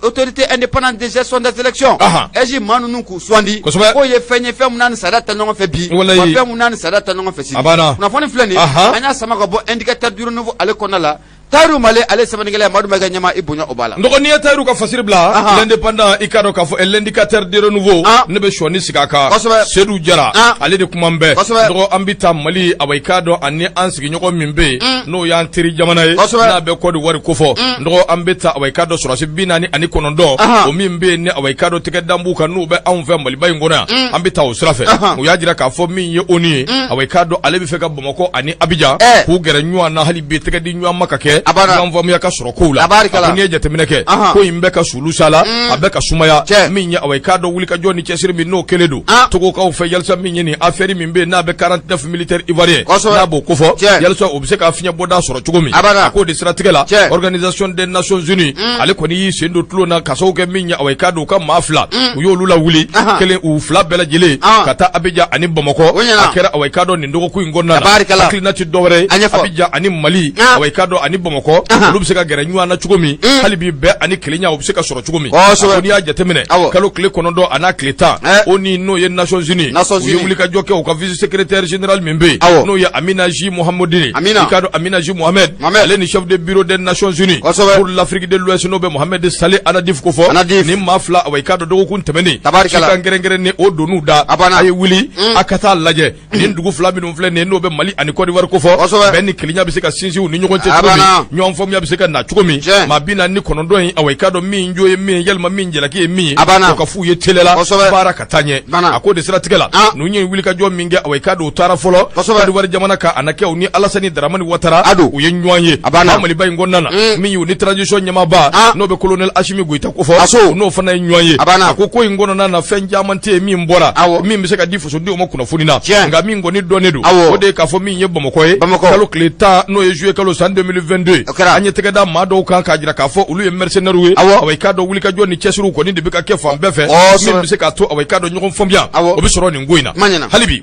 autorité indépendante de gestion des élections AIGE maa ninnu k'u sugandi k'o ye fɛn ye fɛn min n'a ni sariya tɛ ɲɔgɔn fɛ bi wa fɛn min n'a ni sariya tɛ ɲɔgɔn fɛ sini kunnafoni filɛ nin an y'a sama ka bɔ indicateur du renouveau ale kɔnɔna la Tayiru Male ale sɛbɛnnikɛla Madu Mayiga ɲɛma i bonya o b'a la. N dɔgɔ n'i ye Tayiru ka fasiri bila l'indépendant i k'a dɔn k'a fɔ l'indicateur du renouveau ne bɛ sɔɔni sigi a kan Sedu Jara ale de kuma bɛɛ dɔgɔ an bɛ taa Mali awa i k'a dɔn ani an sigiɲɔgɔn min bɛ yen n'o y'an teri jamana ye n'a bɛ Côte d'Ivoire kofɔ dɔgɔ an bɛ taa awa i k'a dɔn sɔrɔdasi 49 o min bɛ yen ni awa i k'a dɔn tɛgɛ dan b'u kan n'u bɛ anw fɛ Maliba in kɔnɔ yan an bɛ taa o sira fɛ u y'a jira k'a fɔ min ye ONU ye awa i k'a dɔn ale bɛ fɛ ka Bamakɔ ani Abijan k'u gɛrɛ ɲɔgɔn na hali bi tɛgɛ di ɲɔgɔn ma ka kɛ ɲɔgɔn faamuya ka sɔrɔ kow la a ko n'i ye jateminɛ kɛ ko in bɛ ka sulu sa la a bɛ ka sumaya min ye awa i k'a dɔn wulikajɔ ni cɛsiri min n'o kɛlen don Togokaw fɛ yalisa min ye nin affaire min bɛ yen n'a bɛ 49 militaires ivoiriens n'a b'o kofɔ yalisa o bɛ se ka fiɲɛ bɔda sɔrɔ cogo min a k'o de siratigɛ la Organisation des Nations Unies ale kɔni y'i sen don tulon na ka sababu kɛ min ye awa i k'a dɔn u ka maa fila u y'olu lawuli kelen u fila bɛɛ lajɛlen ka taa Abijan ani Bamakɔ a kɛra awa i k'a dɔn nin dɔgɔkun in kɔnɔna na hakilina tɛ dɔwɛrɛ ye Abijan ani Mali awa i k'a dɔn ani Bamakɔ olu bɛ se ka gɛrɛ ɲɔgɔn na cogo min hali bi bɛn ani kelenya o bɛ se ka sɔrɔ cogo min ko n'i y'a jateminɛ kalo tile 9 a n'a tile 10 ONU n'o ye Nations Unies u ye wulikajɔ kɛ u ka vice secrétaire général min bɛ yen n'o ye Amina J Mohamedine i k'a dɔn Amina J Mohamed ale ni chef de bureau des Nations Unies pour l'Afrique de l'Ouest n'o bɛ Mohamed Saleh Annadif kofɔ ni maa fila awa i k'a dɔn dɔgɔkun tɛmɛnen cikan kɛrɛnkɛrɛnnen o donn'u da a ye wuli a ka taa lajɛ nin dugu fila minnu filɛ nin ye n'o bɛ Mali ani Côte d'Ivoire kofɔ bɛn ni kelenya bɛ se ka sinsin u ni ɲɔgɔn cɛ cogo min ɲɔgɔn faamuya bɛ se ka na cogo min maa 49 in awa i k'a dɔn min jo ye min ye yalima min jalaki ye min ye o ka f'u ye teliya la baara ka taa ɲɛ a k'o de siratigɛ la ninnu ye wulikajɔ min kɛ awa i k'a dɔn u taara fɔlɔ Côte d'Ivoire jamana kan a na kɛ u ni Alasani Daramani Watara u ye ɲɔgɔn ye Maliba in kɔnɔna na min y'u ni transition ɲɛmaaba n'o bɛ colonel Asimi Goyita kofɔ n'o fana ye ɲɔgɔn ye a ko in kɔnɔna na fɛn caman tɛ yen min bɔra min bɛ se ka di fasodenw ma kunnafoni na nka min kɔni dɔnnen don o de ye k'a fɔ min ye Bamakɔ ye kalo tile 10 n'o ye juillet kalo san 2022 an ye tɛgɛ da maa dɔw kan k'a jira k'a fɔ olu ye mercenaires ye awa i k'a dɔn wulikajɔ ni cɛsiriw kɔni de bɛ ka kɛ fan bɛɛ fɛ min bɛ se k'a to awa i k'a dɔn ɲɔgɔn faamuya o bɛ sɔrɔ nin ko in na hali bi.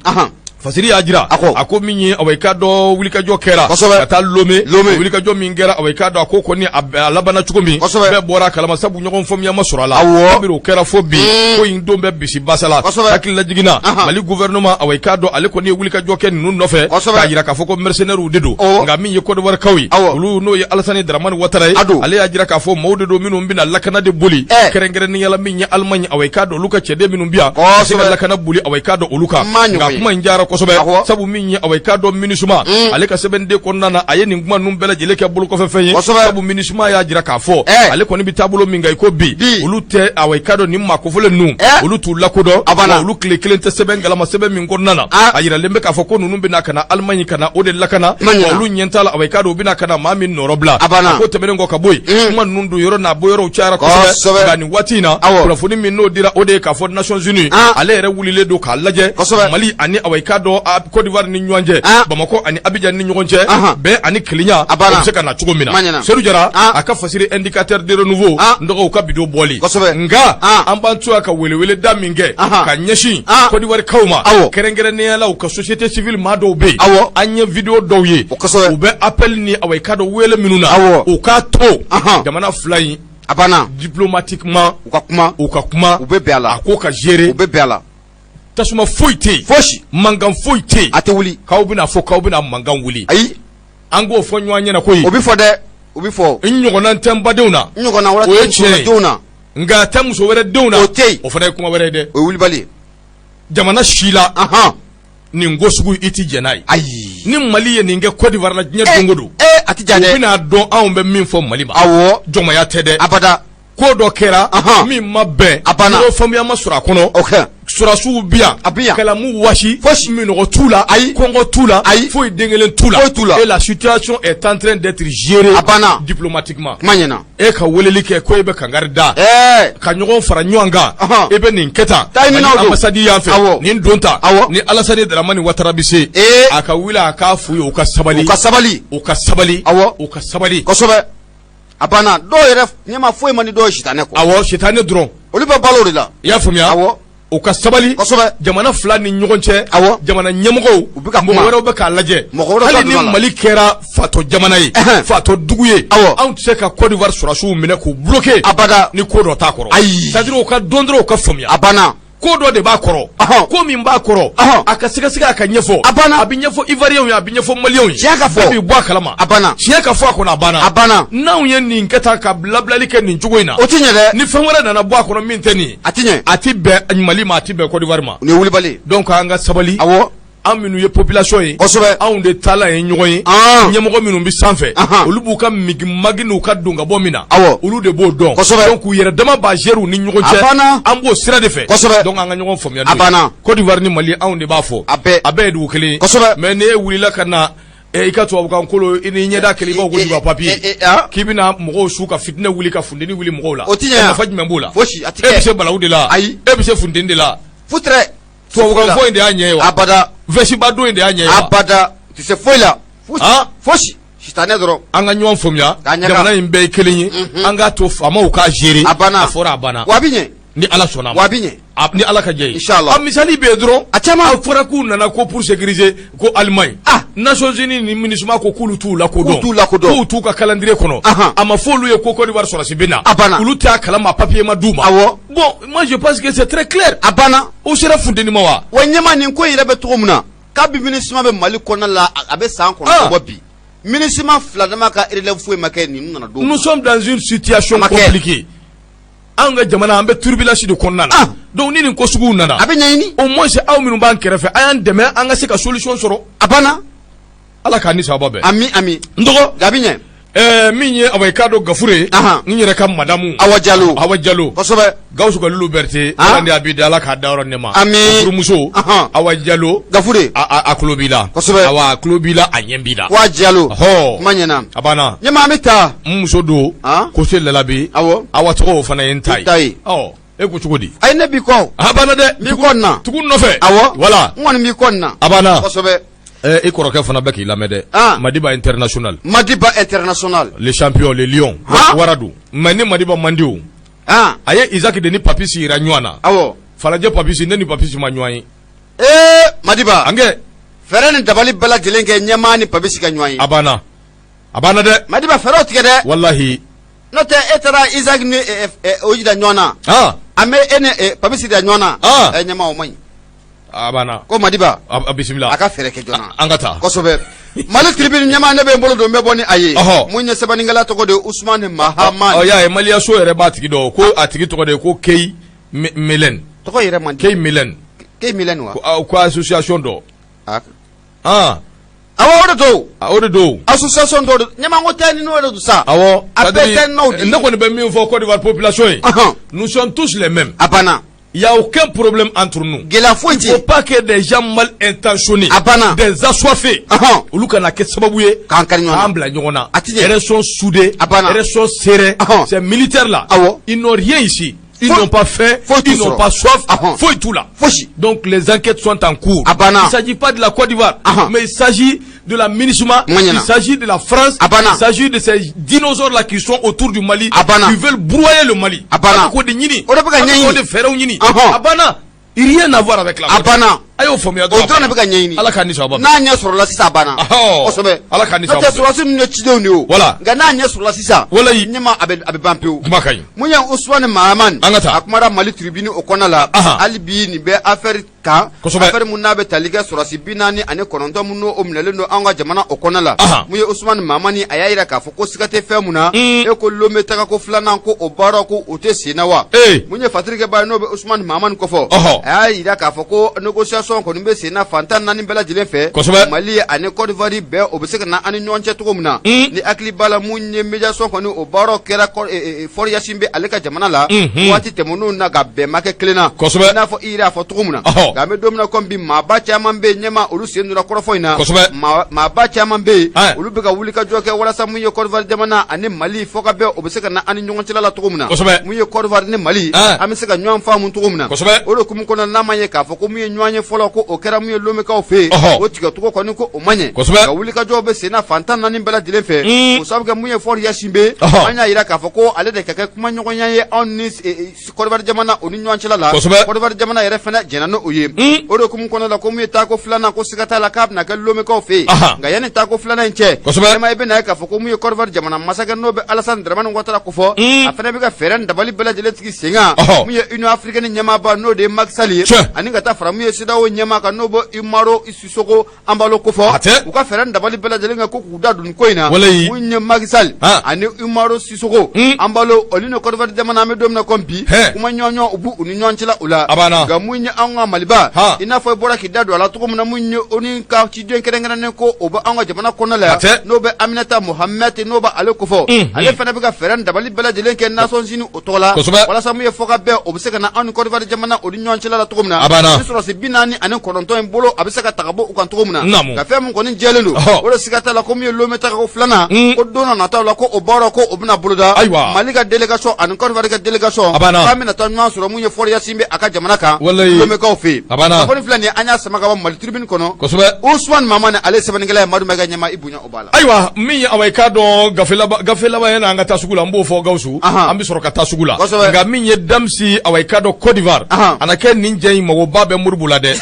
Fasiri y'a jira A ko. A ko min ye awa i k'a dɔn wulikajɔ kɛra Kosɛbɛ. ka taa Lome Lome. wulikajɔ min kɛra awa i k'a dɔn a ko kɔni a labanna cogo min Kosɛbɛ. bɛɛ bɔra a kalama sabu ɲɔgɔn faamuya ma sɔrɔ a la Awɔ. kabiri o kɛra fo bi ko in don bɛɛ bisi basa la Kosɛbɛ. hakililajigin na Ahan. Mali gouvernement awa i k'a dɔn ale kɔni ye wulikajɔ kɛ ninnu nɔfɛ Kosɛbɛ. k'a jira k'a fɔ ko mercenaires de don Awɔ. nka min ye Côte d'Ivoire kaw ye Awɔ. olu n'o ye Alasani Dramani Watara ye A don. ale y'a jira k'a fɔ maaw de don minnu bɛna lakana de boli Ɛ. kɛrɛnkɛrɛnnenya la min ye Allemagne awa i k'a dɔn olu ka cɛden minnu bi yan ka se ka Kosɛbɛ. lakana boli awa i k'a dɔn olu kan Ma ɲɔgɔn nka ye. kuma in diyara kosɛbɛ Awɔ. sabu min ye awa i k'a dɔn MINUSMA ale ka sɛbɛnden kɔnɔna na a ye nin kuma ninnu bɛɛ lajɛlen kɛ bolokɔfɛfɛn ye Kosɛbɛ. sabu MINUSMA y'a jira k'a fɔ Ɛ. ale kɔni bɛ taabolo min kan i ko bi Bi. olu tɛ awa i k'a dɔn nin maa kofɔlen ninnu Ɛ. olu t'u lakodɔn A banna. wa olu tile kelen tɛ sɛbɛn kalama sɛbɛn min kɔnɔna na Ah. a yiralen bɛ k'a fɔ ko ninnu bɛna ka na Allemagne ka na o de lakana Ma ɲina. wa olu ɲɛ t'a la awa i k'a dɔn u bɛna ka na maa min nɔrɔ bila A banna. a ko tɛmɛnen kɔ ka bɔ yen kuma ninnu don yɔrɔ n'a bɔ yɔrɔw cayara Kosɛbɛ. kosɛbɛ nka nin waati in na Awɔ. kunnafoni min n'o dira o de ye k'a fɔ Nations Unies Ah. ale yɛrɛ wulilen don k'a lajɛ Kosɛbɛ. Mali ani awa i k'a dɔn Côte d'Ivoire ni ɲɔgɔn cɛ Ah. Bamakɔ ani Abidjan ni ɲɔgɔn cɛ Ahan. bɛn ani kelenya A banna. o bɛ se ka na cogo min Ma na ɲɛna. Sedu Jara Ah. a ka fasiri indicateur de renouveau Ah. n dɔgɔw ka bidon bɔli Kosɛbɛ. nka Ah. an b'an to yan ka welewele da min kɛ Ahan. ka ɲɛsin Ah. Côte d'Ivoire kaw ma Awɔ. kɛrɛnkɛrɛnnenya la u ka société civile maa dɔw bɛ yen Awɔ. an ye vidéo dɔw ye O kosɛbɛ. u bɛ appel ni awa i k'a dɔn wele minnu na Awɔ. u k'a to Ahan. jamana fila in A banna. diplomatiquement U ka kuma. u ka kuma U bɛ bɛn a la. a ko ka gérer U bɛ bɛn a la. tasuma foyi tɛ yen Fosi. mankan foyi tɛ yen A tɛ wuli. k'aw bɛna fɔ k'aw bɛna mankan wuli Ayi. an k'o fɔ ɲɔgɔn ɲɛna koyi O bɛ fɔ dɛ. O bɛ fɔ. n ɲɔgɔnna tɛ n badenw na N ɲɔgɔnna wɛrɛ O ye tɛ tiɲɛ ye. denw na. nka a tɛ muso wɛrɛ denw na O tɛ yen. o fana ye kuma wɛrɛ ye dɛ O ye wulibali ye. jamana si la Ahan. nin ko sugu i ti jɛn n'a ye Ayi. ni Mali ye nin kɛ Côte d'Ivoire la diɲɛ don o don Ee a tɛ ja u dɛ. bɛna dɔn anw bɛ min fɔ Mali ma Awɔ. jɔnmaya tɛ dɛ Abada. ko dɔ kɛra Ahan. min ma bɛn A banna. ɲɔgɔn faamuya ma sɔrɔ a kɔnɔ O kɛ. sɔrɔdasiw bi yan A bi yan. kɛlɛ m'u wasi Fosi. minɔgɔ t'u la Ayi. kɔngɔ t'u la Ayi. foyi den kelen t'u la Foyi t'u la. et la situation est en train d'être gérée A banna. diplomatiquement Kuma ɲɛna. e ka weleli kɛ ko e bɛ kangari da Ɛɛ. ka ɲɔgɔn fara ɲɔgɔn kan Ɔhɔn. e bɛ nin kɛ tan Taa ɲini ani aw don. ambassade yan fɛ Awɔ. nin don ta Awɔ. ni Alasani Dramani Watara bɛ se Ee. a ka wuli a k'a f'u ye u ka sabali U ka sabali. u ka sabali Awɔ. u ka sabali Kosɛbɛ. A banna dɔw yɛrɛ ɲɛma foyi man di dɔw ye sitanɛ kɔ. Awɔ, sitanɛ dɔrɔn. Olu bɛ balo o de la. I y'a faamuya? Awɔ. U ka sabali. Kosɛbɛ. Jamana fila ni ɲɔgɔn cɛ. Awɔ. Jamana ɲɛmɔgɔw. U bɛ ka kuma. Mɔgɔ wɛrɛw bɛ k'a lajɛ. Mɔgɔ wɛrɛw Hali ta ni donna la. Mali kɛra fatɔ jamana ye. Ɛhɛn. Fatɔ dugu ye. Awɔ. Anw tɛ se ka Côte d'Ivoire sɔrɔdasiw minɛ k'u bloquer. Abada. Ni ko dɔ t'a kɔrɔ. Ayi. C'est à dire u ka dɔn dɔrɔn u ka faamuya. A banna. Ko dɔ de b'a kɔrɔ. Ɔhɔn. Ko min b'a kɔrɔ. Ɔhɔn. A ka sɛgɛsɛgɛ a ka ɲɛfɔ. A banna. A bɛ ɲɛfɔ Ivoiriens ye a bɛ ɲɛfɔ Maliens ye. Tiɲɛ ka fɔ. Bɛɛ bɛ bɔ a kalama. A banna. Tiɲɛ ka fɔ a kɔnɔ a banna. A banna. N'anw ye nin kɛ tan ka labilali kɛ nin cogo in na. O tɛ ɲɛ dɛ. Ni fɛn wɛrɛ nana bɔ a kɔnɔ min tɛ nin ye. A tɛ ɲɛ. A tɛ bɛn Mali ma a tɛ bɛn Côte d'Ivoire ma. Nin ye wulibali ye. Donc an ka sabali. Awɔ. An minnu ye population ye. Kosɛbɛ. Anw de taalan ye ɲɔgɔn ye. An. Ɲɛmɔgɔ minnu bɛ sanfɛ. Ahan. Olu b'u ka migi-magi n'u ka don ka bɔ min na. Awɔ. Olu de b'o dɔn. Kosɛbɛ. Donc u yɛrɛ dama b'a gérer u ni ɲɔgɔn cɛ. A banna. An b'o sira de fɛ. Kosɛbɛ. Donc an ka ɲɔgɔn faamuya n'o ye. A banna. Côte d'Ivoire ni Mali anw de b'a fɔ. A bɛɛ. A bɛɛ ye dugu kelen ye. Kosɛbɛ. Mais n'e wulila ka na i ka tubabukan kolo i ni ɲɛda kelen i b'a fɔ ko Eh, juba papier. eh, eh, ah. K'i bɛna mɔgɔw su ka fitinɛ wuli ka funteni wuli mɔgɔw la. O tɛ ɲɛ. Nafa jumɛn b'o la? Fosi, a tɛ E kɛ. bɛ se balawu de la. Ayi. E bɛ se funteni de la. Futrɛ. Tubabukan fɔ in de y'a ɲɛ ye wa? Abada. Vɛsiba don in de y'a ɲɛ ye wa? Abada. U tɛ se foyi la. Fosi. Ah. Fosi. Sitanɛ dɔrɔn. An ka ɲɔgɔn faamuya K'a ɲaga. jamana in bɛɛ ye kelen ye an k'a to faamaw k'a gérer A banna. a fɔra a banna Wa a bɛ ɲɛ. ni Ala sɔnna a ma Wa a bɛ ɲɛ. Ni Ala ka jɛ ye Inchallah. A misali bɛ yen dɔrɔn A caman. A fɔra k'u nana ko pour sécuriser ko Allemagne Ah. Nations Unies ni MINUSMA ko k'olu t'u lakodɔn K'u t'u lakodɔn. k'u t'u ka calendrier kɔnɔ Ahan. a ma fɔ olu ye ko Côte d'Ivoire sɔrɔdasi bɛ na A banna. olu t'a kalama papier ma d'u ma Awɔ. Bon, moi je pense que c'est très clair. A banna. O sera funteni ma wa? Wa ɲɛma nin ko in yɛrɛ bɛ cogo min na kabi MINUSMA bɛ Mali kɔnɔna la a bɛ san 9 Ah. bɔ bi MINUSMA fila dama ka relève foyi ma kɛ ninnu nana don Nous sommes dans une situation A ma kɛ. compliquée. An ka jamana an bɛ turbulence de kɔnɔna na. Ah. Donc ni nin ko suguw nana. A bɛ ɲɛɲini. Au moins aw minnu b'an kɛrɛfɛ a y'an dɛmɛ an ka se ka solution sɔrɔ. A banna. Ala k'an ni sababa bɛn. Ami ami. N dɔgɔ. A bɛ ɲɛ. Min ye awa i k'a dɔn Gafure ye. Ahan. N yɛrɛ ka madamu. Awa Jalo. Awa Jalo. Kosɛbɛ. Gawusu ka Lulu Berete. Ah. Ala ni a b'i da Ala k'a dayɔrɔ nɛɛma. Ami. O furumuso. Ahan. Awa Jalo. Gafure. A tulo b'i la. Kosɛbɛ. Awa a tulo b'i la a ɲɛ b'i la. Wa Jalo. Ɔhɔ. Kuma ɲɛna. A banna. Ɲɛma an bɛ taa. N muso don. Ah. Kose Lalabi. Awɔ. Awa tɔgɔ o fana ye n ta ye. I ta ye. Ɔ e ko cogo di? Ayi ne b'i kɔ. A banna dɛ. N b'i kɔ nin na. Tugu n nɔfɛ. Awɔ. Voilà. N kɔni b'i kɔ nin na. A banna. Kosɛbɛ. I kɔrɔkɛ fana bɛ k'i lamɛn dɛ. Ah. Madiba international. Madiba international. Le champion, le lion. Ah. Wara don. Mais ni Madiba man di o. Ah. A ye Isaac de ni Papisi yira ɲɔgɔn na. Awɔ. Falajɛ Papisi ne ni Papisi ma ɲɔgɔn ye. Ee Madiba. An kɛ. Fɛɛrɛ ni dabali bɛɛ lajɛlen kɛ ɲɛmaa ni Papisi ka ɲɔgɔn ye. A banna, a banna dɛ. Madiba, fɛɛrɛw tigɛ dɛ. Walahi. N'o tɛ, e taara Isaac ni o jira ɲɔgɔn na. An bɛ e ni Papisi jira ɲɔgɔn na. Ɲɛmaa, o man ɲi. A banna. Ko Madiba. A bisimila. A ka fɛɛrɛ kɛ joona. An ka taa. Kosɛbɛ. Mali Tribune, ɲɛmaa, ne bɛ n bolo don, n bɛ bɔ ni a ye. Mun ye sɛbɛnnikɛla tɔgɔ de ye Usumani Mahamani. Ɔ, y'a ye, Maliya so yɛrɛ b'a tigi dɔn ko a tigi tɔgɔ de ye ko Keyi Melen. Tɔgɔ yɛrɛ man di. Keyi Melen. Keyi Melen wa? Ko association dɔ. Awɔ, o de don. O de don. Association dɔ don. Ɲɛmaa, ko tɛ ni n'o de don sa. Awɔ. A bɛɛ tɛ n'o de. Ne kɔni bɛ min fɔ Côte d'Ivoire population ye. Nous sommes tous les mêmes. A banna. Il n'y a aucun problème entre nous. Gɛlɛya foyi tɛ. Il faut pas que des gens mal intentionnés. A banna. Des assoiffés. Olu kana kɛ sababu ye. K'an kari ɲɔgɔn na. K'an bila ɲɔgɔn na. A ti ɲɛ. Restons soudés. A banna. Restons sereins. Ces militaires là. Ils n'ont rien ici. Ils n'ont pas faim, ils n'ont pas soif, foyi t'u la. Fosi. Donc les enquêtes sont en cours. A banna. Il ne s'agit pas de la Côte d'Ivoire, mais il s'agit de la MINUSMA, il s'agit de la France, A banna. il s'agit de ces dinosaures là qui sont autour du Mali, A banna. qui veulent broyer le Mali. A banna. An bɛ k'o de ɲini. O de bɛ ka An bɛ ɲɛɲini. k'o de fɛɛrɛw ɲini. A banna. Rien à voir avec la A banna. A y'o faamuya O dɔrɔn de bɛ ka ɲɛɲini. Ala k'a ni sababa. N'a ɲɛ sɔrɔla sisan, a banna. Kosɛbɛ. Ala k'a ni N'o tɛ, sababa. sɔrɔdasi ninnu ye cidenw de ye o. Voilà. Nka n'a ɲɛ sɔrɔla sisan. Walayi. Ɲɛmaa, a bɛ ban pewu. Kuma ka ɲi. Mun ye Usumani Mahamani. An ka taa. A kumara Mali Tribune o kɔnɔna la. Hali bi nin bɛ affaire kan. Kosɛbɛ. Affaire mun n'a bɛ tali kɛ sɔrɔdasi 49 minnu o minɛlen don an ka jamana o kɔnɔna la. Mun ye Usumani Mahamani, a y'a jira k'a fɔ ko siga tɛ fɛn mun na. E ko Lome tagako filanan, ko o baara ko o tɛ sen na wa. Mun ye fatirikɛba ye, n'o bɛ Usumani Mahamani kofɔ. A y'a jira k'a fɔ ko négociation kɔni bɛ sen na fan 14 bɛɛ lajɛlen fɛ. Kosɛbɛ. Mali ani Côte d'Ivoire bɛɛ, o bɛ se ka na an ni ɲɔgɔn cɛ cogo min na. Ni hakili b'a la, mun ye médiation kɔni o baaraw kɛra Faure Gnassingbé ale ka jamana la. Waati tɛmɛnenw na, ka bɛn ma kɛ kelen na. Kosɛbɛ. I n'a fɔ i yɛrɛ y'a fɔ cogo min na. Nka an bɛ don min na komi bi, maaba caman bɛ yen, ɲɛmaa, olu sen donna kɔrɔfɔ in na. Kosɛbɛ. Maaba caman bɛ yen. Olu bɛ ka wulikajɔ kɛ walasa mun ye Côte d'Ivoire jamana ani Mali fɔ ka bɛn, o bɛ se ka na an ni ɲɔgɔn cɛla la cogo min na. Kosɛbɛ. Mun ye Côte d'Ivoire ni Mali, an bɛ se ka ɲɔgɔn faamu cogo min na. Kosɛbɛ. O de hukumu kɔnɔ, n'a ma ɲɛ k'a fɔ ko mun ye ɲɔgɔn ye fɔlɔ, ko o kɛra mun ye Lomekaw fɛ yen. O tigɛcogo kɔni, ko o ma ɲɛ. Kosɛbɛ. Nka wulikajɔw bɛ sen na fan 14 bɛɛ lajɛlen fɛ. O sababu kɛ mun ye Faure Gnassingbé. An y'a jira k'a fɔ ko ale de ka kɛ kumaɲɔgɔnya ye anw ni Côte d'Ivoire jamana o ni ɲɔgɔn cɛla la. Kosɛbɛ. Côte d'Ivoire jamana yɛrɛ fana jɛnna n'o ye. O de hukumu kɔnɔ la, ko mun ye taako filanan, ko siga t'a la k'a bɛna kɛ Lomekaw fɛ yen. Nka yanni taako filanan in cɛ. Kosɛbɛ. Ɲɛmaa, i bɛna ye k'a fɔ ko mun ye Côte d'Ivoire jamana masakɛ, n'o bɛ Alassane Dramane Ouattara kofɔ. A fana bɛ ka fɛɛrɛ ni dabali bɛɛ lajɛlen sigi sen kan. Mun ye Union africaine ɲɛmaaba, n'o de ye Macky Sall ye. Ani ka taa fara mun ye CEDEAO ɲɛmaa kan, n'o bɛ Umaro Sissoco Embaló kofɔ. A tɛ. U ka fɛɛrɛ ni dabali bɛɛ lajɛlen kɛ ko k'u da don nin ko in na. Walayi. Mun ye Macky Sall ani Umaro Sissoco Embaló, olu ni Côte d'Ivoire jamana, an bɛ don min na komi bi. Kuma ɲɔgɔn u b'u ni ɲɔgɔn cɛla o la. A banna. Nka mun ye anw ka Maliba. I n'a fɔ i bɔra k'i da don a la cogo min na, mun ye ONU ka ciden kɛrɛnkɛrɛnnen ko o bɛ anw ka jamana kɔnɔ la yan. A tɛ. N'o bɛ Aminata Mohamed, n'o bɛ ale kofɔ. Ale fana bɛ ka fɛɛrɛ ni dabali bɛɛ lajɛlen kɛ Nations Unies o tɔgɔ la. Kosɛbɛ. Walasa mun ye fɔkabɛn, o bɛ se ka na anw ni Côte d'Ivoire jamana o ni ɲɔgɔn cɛla la cogo min na. A banna. Ni sɔrɔdasi 49 in bolo, a bɛ se ka ta ka bɔ u kan cogo min na. Naamu. Nka fɛn min kɔni jɛlen don. O de siga t'a la ko min ye Lomé tagako filanan. Ko don na nataw la, ko o baara ko o bɛna boloda. Ayiwa. Mali ka délégation ani Côte d'Ivoire ka délégation. A banna. K'an bɛna taa ɲɔgɔn sɔrɔ mun ye Faure Gnassingbé a ka jamana kan. Walayi. Lomekaw fɛ yen. A banna. Kunnafoni filɛ nin ye, an y'a sama ka bɔ Mali Tribune kɔnɔ. Kosɛbɛ. Ousmane Mamani, ale ye sɛbɛnnikɛla ye. Madu Maiga, ɲɛmaa, i bonya o b'a la. Ayiwa, min ye awa, i k'a dɔn gafe laban ye, an ka taa sugu la, n b'o fɔ Gawusu. An bɛ sɔrɔ ka taa sugu la. Kosɛbɛ. Nka min ye Damsi, awa, i k'a dɔn Côte d'Ivoire. A na kɛ nin jɛ in magoba bɛ Modibo la dɛ.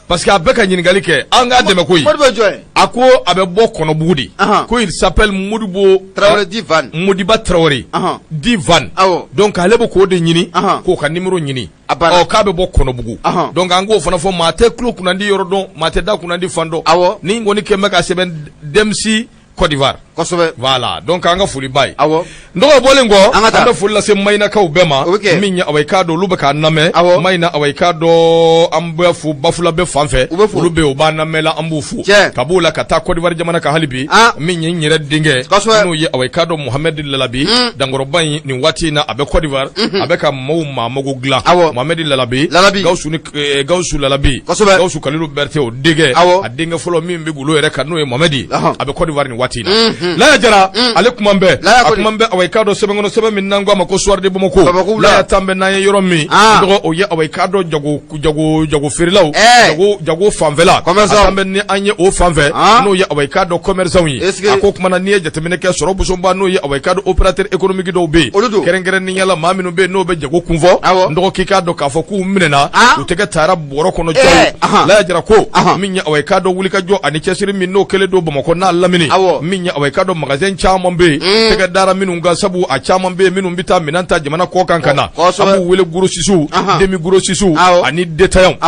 Parce que a bɛ ka ɲininkali kɛ, an k'a dɛmɛ koyi. Modibo ye jɔn ye? A ko a bɛ bɔ Kɔnɔbugu de. Ko il s'appelle Modibo Traoré dit Van. Modiba Traoré. Dit Van. Awɔ. Donc ale bɛ k'o de ɲini. K'o ka numéro ɲini. A banna. Ɔ, k'a bɛ bɔ Kɔnɔbugu. Donc an k'o fana fɔ, maa tɛ tulo kunnandi yɔrɔ dɔn, maa tɛ da kunnandi fan dɔn. Awɔ. Ni n kɔni kɛn bɛ ka sɛbɛn Damsi Côte d'Ivoire. Kosɛbɛ. Voilà, donc an ka foli b'a ye. Awɔ. N dɔgɔ bɔlen kɔ, An ka taa. an bɛ foli lase Mayinakaw bɛɛ ma. O bɛ kɛ. Min ye awa, i k'a dɔn olu bɛ k'an lamɛn. Awɔ. Mayina, awa, i k'a dɔn an bɛ fo Bafulabɛ fan fɛ. U bɛ fo. Olu bɛ yen, u b'an lamɛn la, an b'u fo. Tiɲɛ. Ka b'o la ka taa Côte d'Ivoire jamana kan hali bi. Min ye n yɛrɛ denkɛ. Kosɛbɛ. N'o ye awa, i k'a dɔn Mohamed Lalabi. Dankɔrɔba in nin waati in na, a bɛ Côte d'Ivoire. A bɛ ka maaw maa mago dilan. Awɔ. Mohamed Lalabi. Lalabi. Gawusu ni Gawusu Lalabi. Kosɛbɛ. Gawusu Kalilu Berete o denkɛ. Awɔ. A denkɛ fɔlɔ min bɛ golo yɛrɛ kan, n'o ye Mohamed ye. A bɛ Côte d'Ivoire nin waati in na. Laya Jara ale kuma bɛ a kuma bɛ awa i k'a dɔn sɛbɛn kɔnɔ sɛbɛn min n'an ko a ma ko Soir de Bamako. Laya tan bɛ n'an ye yɔrɔ min dɔgɔ o ye awa i k'a dɔn jago jago jago feerelaw jago jago fanfɛla a tan bɛ ni an ye o fanfɛ n'o ye awa i k'a dɔn commerçant ye. A ko kumana n'i ye jateminɛ kɛ sɔrɔ bosonba n'o ye awa i k'a dɔn opérateur économique dɔw bɛ yen kɛrɛnkɛrɛnnenya la maa minnu bɛ yen n'o bɛ jago kunfɔ n dɔgɔ k'i k'a dɔn k'a fɔ k'u minɛna u tɛgɛ taara bɔrɔ kɔnɔ cɛw. Laya Jara ko min ye awa i k'a dɔn wulikajɔ ani cɛsiri min n'o kɛlen don Bamakɔ n'a lamini min ye awa i k'a dɔn magasin caman bɛ yen tɛgɛ dara minnu kan sabu a caman bɛ yen minnu bɛ taa minɛn ta jamana kɔkan ka na an b'u wele grossistes demi grossistes ani détaillants.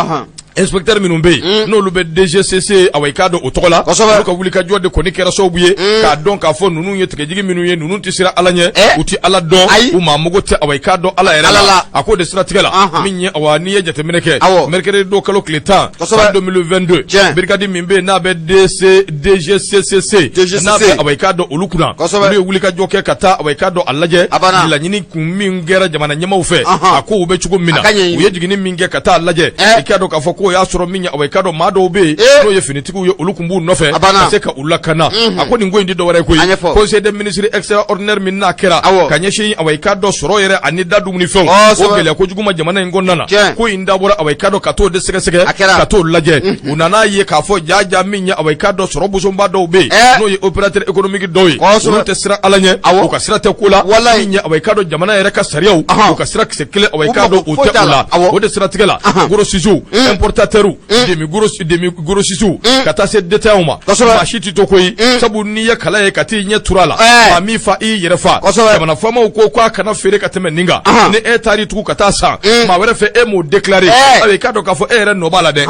Inspecteur minnu bɛ yen n'olu bɛ DGCC awa i k'a dɔn o tɔgɔ la olu ka wulikajɔ de kɔni kɛra sababu ye k'a dɔn k'a fɔ ninnu ye tigɛjigi minnu ye ninnu tɛ siran Ala ɲɛ u tɛ Ala dɔn u maa mago tɛ awa i k'a dɔn Ala yɛrɛ la. A k'o de siratigɛ la min ye awa n'i ye jateminɛ kɛ mercredi don kalo tile 10 san 2022 brigade min bɛ yen n'a bɛ DC DGCCC n'a bɛ awa i k'a dɔn olu kunna olu ye wulikajɔ kɛ ka taa awa i k'a dɔn a lajɛ laɲini kun min kɛra jamana ɲɛmaaw fɛ a ko u bɛ cogo min na u ye jiginni min kɛ ka taa lajɛ i k'a dɔn k'a fɔ k'o y'a sɔrɔ min ye awa i k'a dɔn maa dɔw bɛ yen n'o ye finitigiw ye olu tun b'u nɔfɛ ka se ka u lakana. A ko nin ko in tɛ dɔwɛrɛ ye koyi conseil des ministres extraordinaire min n'a kɛra ka ɲɛsin awa i k'a dɔn sɔrɔ yɛrɛ ani da dumunifɛnw o gɛlɛya kojugu ma jamana in kɔnɔna na ko in dabɔra awa i k'a dɔn ka t'o de sɛgɛsɛgɛ ka t'o lajɛ. U nana ye k'a fɔ jaa min ye awa i k'a dɔn sɔrɔ bosonba dɔw bɛ yen n'o ye opérateur économique dɔw ye olu tɛ siran Ala ɲɛ u ka sira tɛ ko la min ye awa i k'a dɔn jamana yɛrɛ ka sariyaw u ka sira kisɛ kelen awa i k'a dɔn o tɛ o la. O de siratigɛ la grossistes importateurs demi grossistes ka taa se détaillants ma maa si tɛ to koyi sabu n'i ye kala ye ka t'i ɲɛ turu a la maa min fa i yɛrɛ fa. Jamana faamaw ko k'a kana feere ka tɛmɛ nin kan ni e taar'i tugu ka taa san maa wɛrɛ fɛ e m'o déclarer awa i k'a dɔn k'a fɔ e yɛrɛ nɔ b'a la dɛ.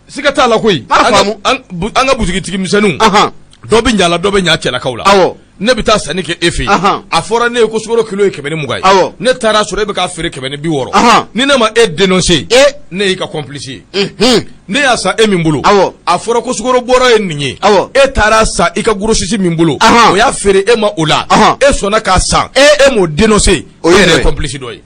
Siga t'a la koyi an ka butigitigi misɛnninw dɔ bɛ ɲa la dɔ bɛ ɲa cɛlakaw la. Ne bɛ taa sanni kɛ e fɛ yen a fɔra ne ye ko sukaro kilo ye 120 ye ne taara sɔrɔ e bɛ k'a feere 160. Ni ne ma e dénoncer ne y'i ka complice ye. Ne y'a san e min bolo a fɔra ko sukaro bɔrɔ ye nin ye e taara san i ka grossiste min bolo o y'a feere e ma o la e sɔnna k'a san e m'o dénoncer o yɛrɛ ye complice dɔ ye.